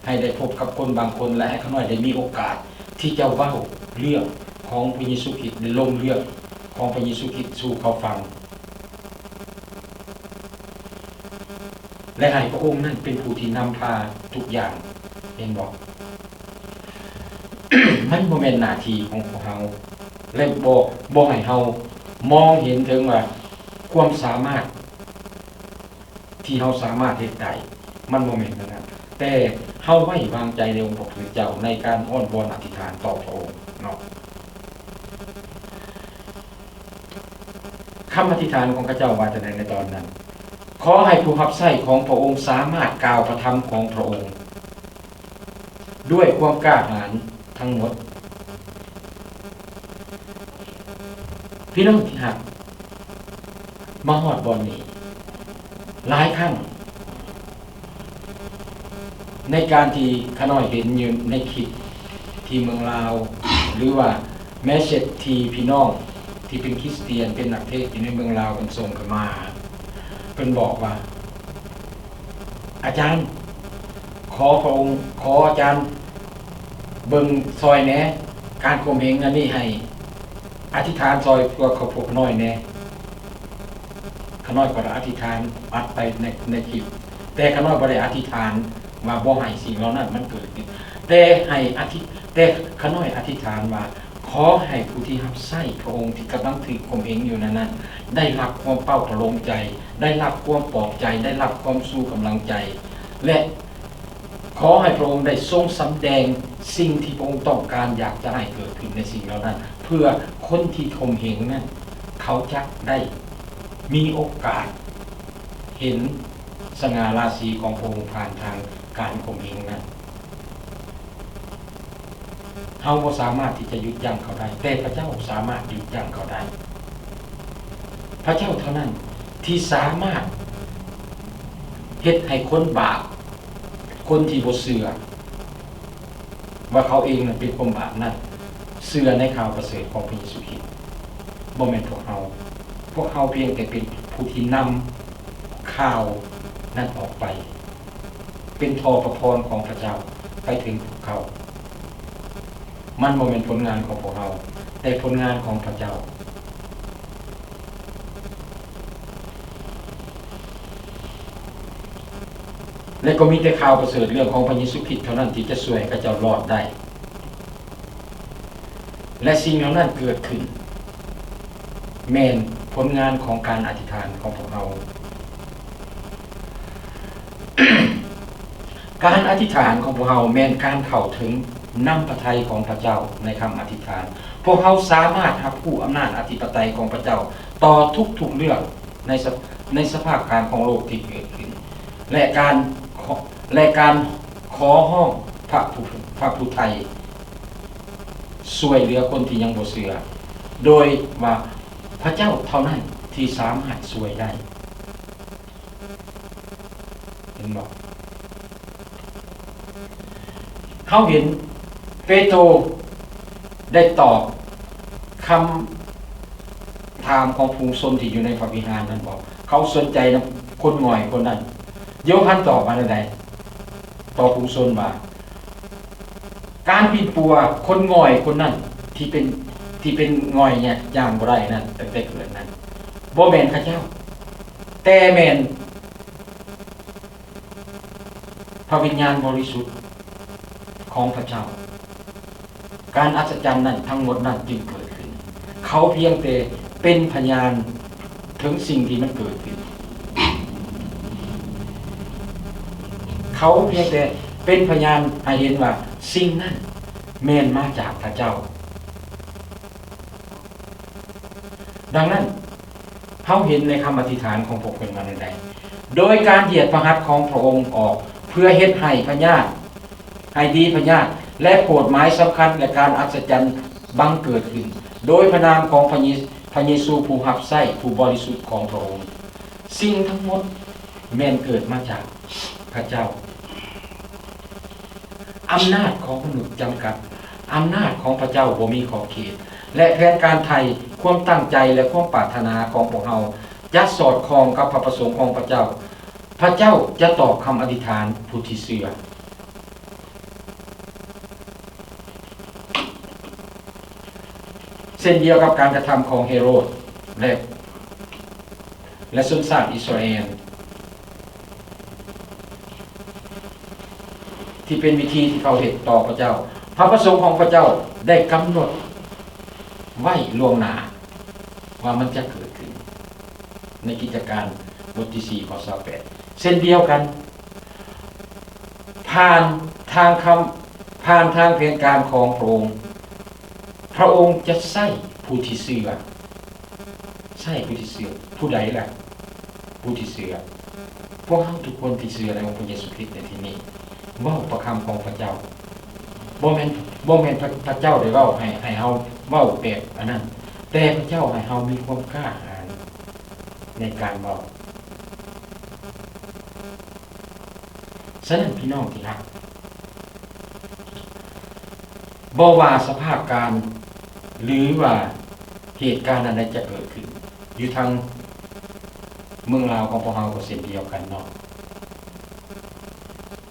ໃຫ້ໄດ້ພົບກັບຄົນບາງຄົນ ແລະ ໃຫ້ຂ້ານ້ອຍໄດ້ມີໂອກາດທີ່ຈະເວົ້າເລື່ອງຂອງພະເຢຊູຄຣິດ ແລະ ລົງເລື່ອງຂອງພະເຢຊູຄຣິດສູ່ເຂົາຟັງ ແລະ ໃຫ້ພະອົງນັ້ນເປັນຜູ້ທີ່ນຳພາທຸກຢ່າງ. ເຫັນບໍ່? ມັນບໍ່ແມ່ນໜ້າທີ່ຂອງພວກເຮົາ ແລະ ບໍ່ ບໍ່ໃຫ້ເຮົາມອງເຫັນເຖິງວ່າຄວາມສາມາດ ທີ່ເຮົາສາມາດເຮັດໄດ້ ມັນບໍ່ແມ່ນແນວນັ້ນ, ແຕ່ເຮົາໄວ້ວາງໃຈໃນອົງພະຜູ້ເປັນເຈົ້າ ໃນການອ້ອນວອນອະທິຖານຕໍ່ພະອົງເນາະ. ຄຳອະທິຖານຂອງເຂົາເຈົ້າວ່າຈັ່ງໃດໃນຕອນນັ້ນ? ຂໍໃຫ້ຜູ້ຮັບໃຊ້ຂອງພະອົງສາມາດກ່າວພະທຳຂອງພະອົງ ດ້ວຍຄວາມກ້າຫານທັງໝົດ. ພີ່ນ້ອງທີ່ຮັກ, ມາຮອດບ່ອນນີ້ ຫຼາຍຄັ້ງ ໃນການທີ່ຂ້ານ້ອຍເຫັນຢູ່ໃນຄລິບທີ່ເມືອງລາວ ຫຼືວ່າແມສເຊັດທີ່ພີ່ນ້ອງທີ່ເປັນຄຣິສຕຽນ ເປັນນັກເທດຢູ່ໃນເມືອງລາວ ເພິ່ນສົ່ງເຂົ້າມາ ເພິ່ນບອກວ່າ ອາຈານ ຂໍພະອົງ ຂໍອາຈານເບິ່ງຊ່ອຍແດ່ ການຂົ່ມເຫງອັນນີ້ ໃຫ້ອະທິຖານຊ່ອຍພວກເຂົາ ພວກຂ້ານ້ອຍແດ່. ຂ້ານ້ອຍກໍໄດ້ອະທິຖານອັດໄປໃນ ໃນຄລິບ, ແຕ່ຂ້ານ້ອຍບໍ່ໄດ້ອະທິຖານວ່າບໍ່ໃຫ້ສິ່ງເຫຼົ່ານັ້ນມັນເກີດຂຶ້ນ, ແຕ່ໃຫ້ອະທິ ແຕ່ຂ້ານ້ອຍອະທິຖານວ່າ ຂໍໃຫ້ຜູ້ທີ່ຮັບໃຊ້ພະອົງທີ່ກຳລັງຖືກຂົ່ມເຫງຢູ່ນັ້ນ ໄດ້ຮັບຄວາມເປົ່າປະໂລມໃຈ, ໄດ້ຮັບຄວາມປອບໃຈ, ໄດ້ຮັບຄວາມຊູກຳລັງໃຈ ແລະ ຂໍໃຫ້ພະອົງໄດ້ຊົງສຳແດງສິ່ງທີ່ພະອົງຕ້ອງການຢາກຈະໃຫ້ເກີດຂຶ້ນໃນສິ່ງເຫຼົ່ານັ້ນ, ເພື່ອຄົນທີ່ຂົ່ມເຫງນັ້ນ ເຂົາຈະໄດ້ມີໂອກາດເຫັນສະຫງ່າລາສີຂອງພະອົງຜ່ານທາງການຂົ່ມເຫງນັ້ນ. ເຮົາບໍ່ສາມາດທີ່ຈະຢຸດຢັ້ງເຂົາໄດ້, ແຕ່ພະເຈົ້າສາມາດຢຸດຢັ້ງເຂົາໄດ້. ພະເຈົ້າເທົ່ານັ້ນທີ່ສາມາດເຮັດໃຫ້ຄົນບາບ, ຄົນທີ່ບໍ່ເຊື່ອວ່າເຂົາເອງນັ້ນເປັນຄົນບາບນັ້ນ ເຊື່ອໃນຂ່າວປະເສີດຂອງພະເຢຊູຄຣິດ. ບໍ່ແມ່ນພວກເຮົາ. ພວກເຮົາພຽງແຕ່ເປັນຜູ້ທີ່ນຳຂ່າວນັ້ນອອກໄປ. ເປັນທໍ່ພະພອນຂອງພະເຈົ້າໄປເຖິງພວກເຂົາ. ມັນບໍ່ແມ່ນຜົນງານຂອງພວກເຮົາ, ແຕ່ຜົນງານຂອງພະເຈົ້າ. ແລະ ກໍມີແຕ່ຂ່າວປະເສີດເລື່ອງຂອງພະເຢຊູຄຣິດເທົ່ານັ້ນທີ່ຈະຊ່ວຍໃຫ້ເຂົາເຈົ້າລອດໄດ້. ແລະ ສິ່ງເຫຼົ່ານັ້ນເກີດຂຶ້ນ ແມ່ນຜົນງານຂອງການອະທິຖານຂອງພວກເຮົາ. ການອະທິຖານຂອງພວກເຮົາແມ່ນການເຂົ້າເຖິງນ້ຳພະໄທຂອງພະເຈົ້າໃນຄຳອະທິຖານ. ພວກເຮົາສາມາດຮັບຮູ້ອຳນາດອະທິປະໄຕຂອງພະເຈົ້າຕໍ່ທຸກໆເລື່ອງໃນສະ ໃນສະພາບການຂອງໂລກທີ່ເກີດຂຶ້ນ ແລະ ການ ແລະ ການຂໍຮ້ອງພະຜູ້ ພະຜູ້ໄຖ່ ຊ່ວຍເຫຼືອຄົນທີ່ຍັງບໍ່ເຊື່ອ ໂດຍວ່າພະເຈົ້າເທົ່ານັ້ນທີ່ສາມາດຊ່ວຍໄດ້. ເຫັນບໍ່? ເຮົາເຫັນເປໂຕໄດ້ຕອບຄຳຖາມຂອງຝູງຊົນທີ່ຢູ່ໃນພະວິຫານນັ້ນບໍ່? ເຂົາສົນໃຈນຳຄົນງ່ອຍຄົນນັ້ນ. ໂຢຮັນຕອບວ່າແນວໃດ? ຕໍ່ຝູງຊົນວ່າ ການປິ່ນປົວຄົນງ່ອຍຄົນນັ້ນ ທີ່ເປັນ ທີ່ເປັນງ່ອຍຍາກ ຍ່າງບໍ່ໄດ້ນັ້ນ ຕັ້ງແຕ່ເກີດນັ້ນ ບໍ່ແມ່ນເຂົາເຈົ້າ ແຕ່ແມ່ນພະວິນຍານບໍລິສຸດຂອງພະເຈົ້າ. ການອັດສະຈັນນັ້ນ ທັງໝົດນັ້ນຈຶ່ງເກີດຂຶ້ນ. ເຂົາພຽງແຕ່ເປັນພະຍານເຖິງສິ່ງທີ່ມັນເກີດຂຶ້ນ. ເຂົາພຽງແຕ່ເປັນພະຍານໃຫ້ເຫັນວ່າສິ່ງນັ້ນແມ່ນມາຈາກພະເຈົ້າ. ດັ່ງນັ້ນ, ເຮົາເຫັນໃນຄຳອະທິຖານຂອງພວກເພິ່ນວ່າແນວໃດ? ໂດຍການຫຽດພະຫັດຂອງພະອົງອອກ ເພື່ອເຮັດໃຫ້ພະຍາດ ໃຫ້ດີພະຍາດ ແລະ ໂພດໝາຍສຳຄັນ ແລະ ການອັດສະຈັນບັງເກີດຂຶ້ນ ໂດຍພະນາມຂອງພະເຢ ພະເຢຊູຜູ້ຮັບໃຊ້ຜູ້ບໍລິສຸດຂອງພະອົງ. ສິ່ງທັງໝົດແມ່ນເກີດມາຈາກພະເຈົ້າ. ອຳນາດຂອງມະນຸດຈຳກັດ, ອຳນາດຂອງພະເຈົ້າບໍ່ມີຂອບເຂດ, ແລະ ແຜນການໄຖ່, ຄວາມຕັ້ງໃຈ ແລະ ຄວາມປາດຖະໜາຂອງພວກເຮົາຈະສອດຄ່ອງກັບພະປະສົງຂອງພະເຈົ້າ. ພະເຈົ້າຈະຕອບຄຳອະທິຖານຜູ້ທີ່ເຊື່ອ. ເຊັ່ນດຽວກັບການກະທຳຂອງເຮໂຣດ ແລະ ແລະ ຊົນຊາດອິດສະຣາແອນ ທີ່ເປັນວິທີທີ່ເຂົາເຮັດຕໍ່ພະເຈົ້າ. ພະປະສົງຂອງພະເຈົ້າໄດ້ກຳນົດໄວ້ລ່ວງໜ້າວ່າມັນຈະເກີດຂຶ້ນ ໃນກິດຈະການບົດທີສີ່ ຂໍ້ຊາວແປດ. ເຊັ່ນດຽວກັນ ຜ່ານທາງຄຳ ຜ່ານທາງແຜນການຂອງພະອົງ, ພະອົງຈະໃຊ້ຜູ້ທີ່ເຊື່ອ. ໃຊ້ຜູ້ທີ່ເຊື່ອ. ຜູ້ໃດລະ? ຜູ້ທີ່ເຊື່ອ. ພວກເຮົາທຸກຄົນທີ່ເຊື່ອໃນອົງພະເຢຊູຄຣິດໃນທີ່ນີ້ ເວົ້າພະຄຳຂອງພະເຈົ້າ. ບໍ່ແມ່ນ, ບໍ່ແມ່ນພະ, ພະເຈົ້າໄດ້ເວົ້າໃຫ້, ໃຫ້ເຮົາເວົ້າແບບອັນນັ້ນ, ແຕ່ພະເຈົ້າໃຫ້ເຮົາມີຄວາມກ້າຫານໃນການເວົ້າ. ສະນັ້ນ ພີ່ນ້ອງທີ່ຮັກ, ບໍ່ວ່າສະພາບການ ຫຼືວ່າເຫດການອັນໃດຈະເກີດຂຶ້ນ ຢູ່ທາງເມືອງລາວຂອງພວກເຮົາກໍເຊັ່ນດຽວກັນເນາະ,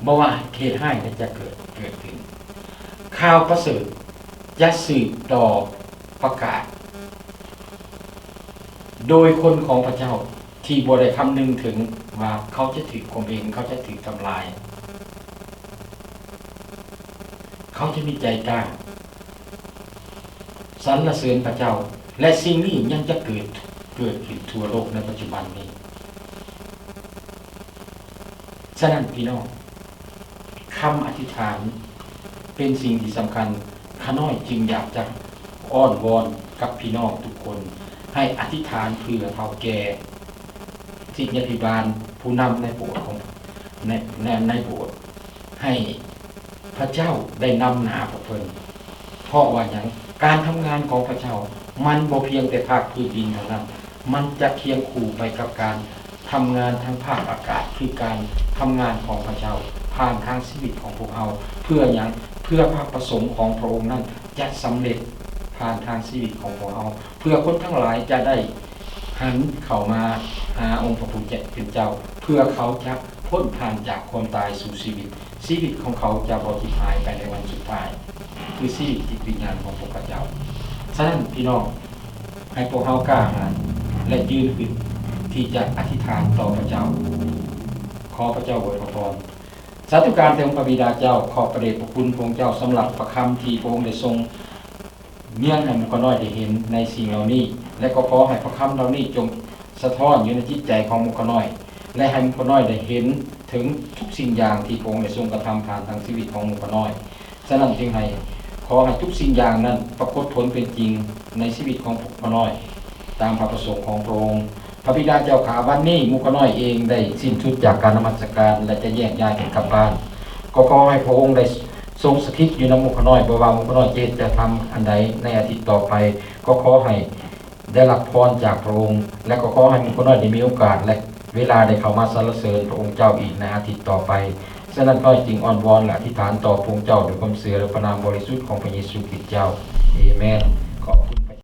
ບໍ່ວ່າເຫດຮ້າຍໃດຈະເກີດ, ເກີດຂຶ້ນ, ຂ່າວປະເສີດຈະສືບຕໍ່ປະກາດ ໂດຍຄົນຂອງພະເຈົ້າທີ່ບໍ່ໄດ້ຄຳນຶງເຖິງວ່າເຂົາຈະຖືກຂົ່ມເຫັງ, ເຂົາຈະຖືກທຳລາຍ, ເຂົາຈະມີໃຈກ້າສັນລະເສີນພະເຈົ້າ, ແລະ ສິ່ງນີ້ຍັງຈະເກີດ, ເກີດຂຶ້ນທົ່ວໂລກໃນປັດຈຸບັນນີ້. ສະນັ້ນ ພີ່ນ້ອງ, ຄຳອະທິຖານເປັນສິ່ງທີ່ສຳຄັນ. ຂ້ານ້ອຍຈຶ່ງຢາກຈະອ້ອນວອນກັບພີ່ນ້ອງທຸກຄົນ ໃຫ້ອະທິຖານເພື່ອເຖົ້າແກ່, ສິດຍາພິບານ, ຜູ້ນຳໃນໂບດຂອງ, ໃນ, ໃນ, ໃນໂບດ, ໃຫ້ພະເຈົ້າໄດ້ນຳໜ້າພວກເພິ່ນ. ເພາະວ່າຫຍັງ? ການທຳງານຂອງພະເຈົ້າ ມັນບໍ່ພຽງແຕ່ພາກພື້ນດິນເທົ່ານັ້ນ, ມັນຈະຄຽງຄູ່ໄປກັບການ ທຳງານທາງພາກອາກາດ ຄືການທຳງານຂອງພະເຈົ້າຜ່ານທາງຊີວິດຂອງພວກເຮົາ. ເພື່ອຫຍັງ? ເພື່ອພະປະສົງຂອງພະອົງນັ້ນຈະສຳເລັດຜ່ານທາງຊີວິດຂອງພວກເຮົາ, ເພື່ອຄົນທັງຫຼາຍຈະໄດ້ຫັນເຂົ້າມາຫາອົງພະຜູ້ເປັນເຈົ້າ, ເພື່ອເຂົາຈະພົ້ນຜ່ານຈາກຄວາມຕາຍສູ່ຊີວິດ. ຊີວິດຂອງເຂົາຈະບໍ່ຖິ້ມຫາຍໄປໃນວັນສຸດທ້າຍ, ຄືຊີວິດຈິດວິນຍານຂອງພວກເຂົາເຈົ້າ. ສະນັ້ນ ພີ່ນ້ອງ, ໃຫ້ພວກເຮົາກ້າຫານ ແລະ ຢືນຂຶ້ນທີ່ຈະອະທິຖານຕໍ່ພະເຈົ້າ. ຂໍພະເຈົ້າອວຍພະພອນ. ສາທຸການແດ່ອົງພະບິດາເຈົ້າ, ຂອບພະເດດພະຄຸນພະອົງເຈົ້າສຳລັບພະຄຳທີ່ພະອົງໄດ້ຊົງ ເນຍໃຫ້ໝູ່ຂ້ານ້ອຍໄດ້ເຫັນໃນສິ່ງເຫຼົ່ານີ້ ແລະ ກໍຂໍໃຫ້ພະຄຳເຫຼົ່ານີ້ຈົ່ງສະທ້ອນຢູ່ໃນຈິດໃຈຂອງໝູ່ຂ້ານ້ອຍ ແລະ ໃຫ້ໝູ່ຂ້ານ້ອຍໄດ້ເຫັນເຖິງທຸກສິ່ງຢ່າງທີ່ພະອົງໄດ້ຊົງກະທຳຜ່ານທາງຊີວິດຂອງໝູ່ຂ້ານ້ອຍ. ສະນັ້ນຈຶ່ງໃຫ້, ຂໍໃຫ້ທຸກສິ່ງຢ່າງນັ້ນປາກົດຜົນເປັນຈິງໃນຊີວິດຂອງພວກຂ້ານ້ອຍ ຕາມພະປະສົງຂອງພະອົງ. ພະບິດາເຈົ້າຂ້າ, ວັນນີ້ໝູ່ຂ້ານ້ອຍເອງໄດ້ສິ້ນສຸດຈາກການນະມັດສະການ ແລະ ຈະແຍກຍ້າຍກັນກັບບ້ານ. ກໍຂໍໃຫ້ພະອົງໄດ້ຊົງສະຖິດຢູ່ນຳໝູ່ຂ້ານ້ອຍ, ບໍ່ວ່າໝູ່ຂ້ານ້ອຍຈະເຮັດຈະທຳອັນໃດໃນອາທິດຕໍ່ໄປ, ກໍຂໍໃຫ້ໄດ້ຮັບພອນຈາກພະອົງ ແລະ ກໍຂໍໃຫ້ໝູ່ຂ້ານ້ອຍໄດ້ມີໂອກາດ ແລະ ເວລາໄດ້ເຂົ້າມາສັນລະເສີນພະອົງເຈົ້າອີກໃນອາທິດຕໍ່ໄປ. ສະນັ້ນຂ້ານ້ອຍຈຶ່ງອ້ອນວອນ ແລະ ອະທິຖານຕໍ່ພະອົງເຈົ້າດ້ວຍຄວາມເຊື່ອໃນພະນາມບໍລິສຸດຂອງພະເຢຊູຄຣິດເຈົ້າ. ເອເມນ.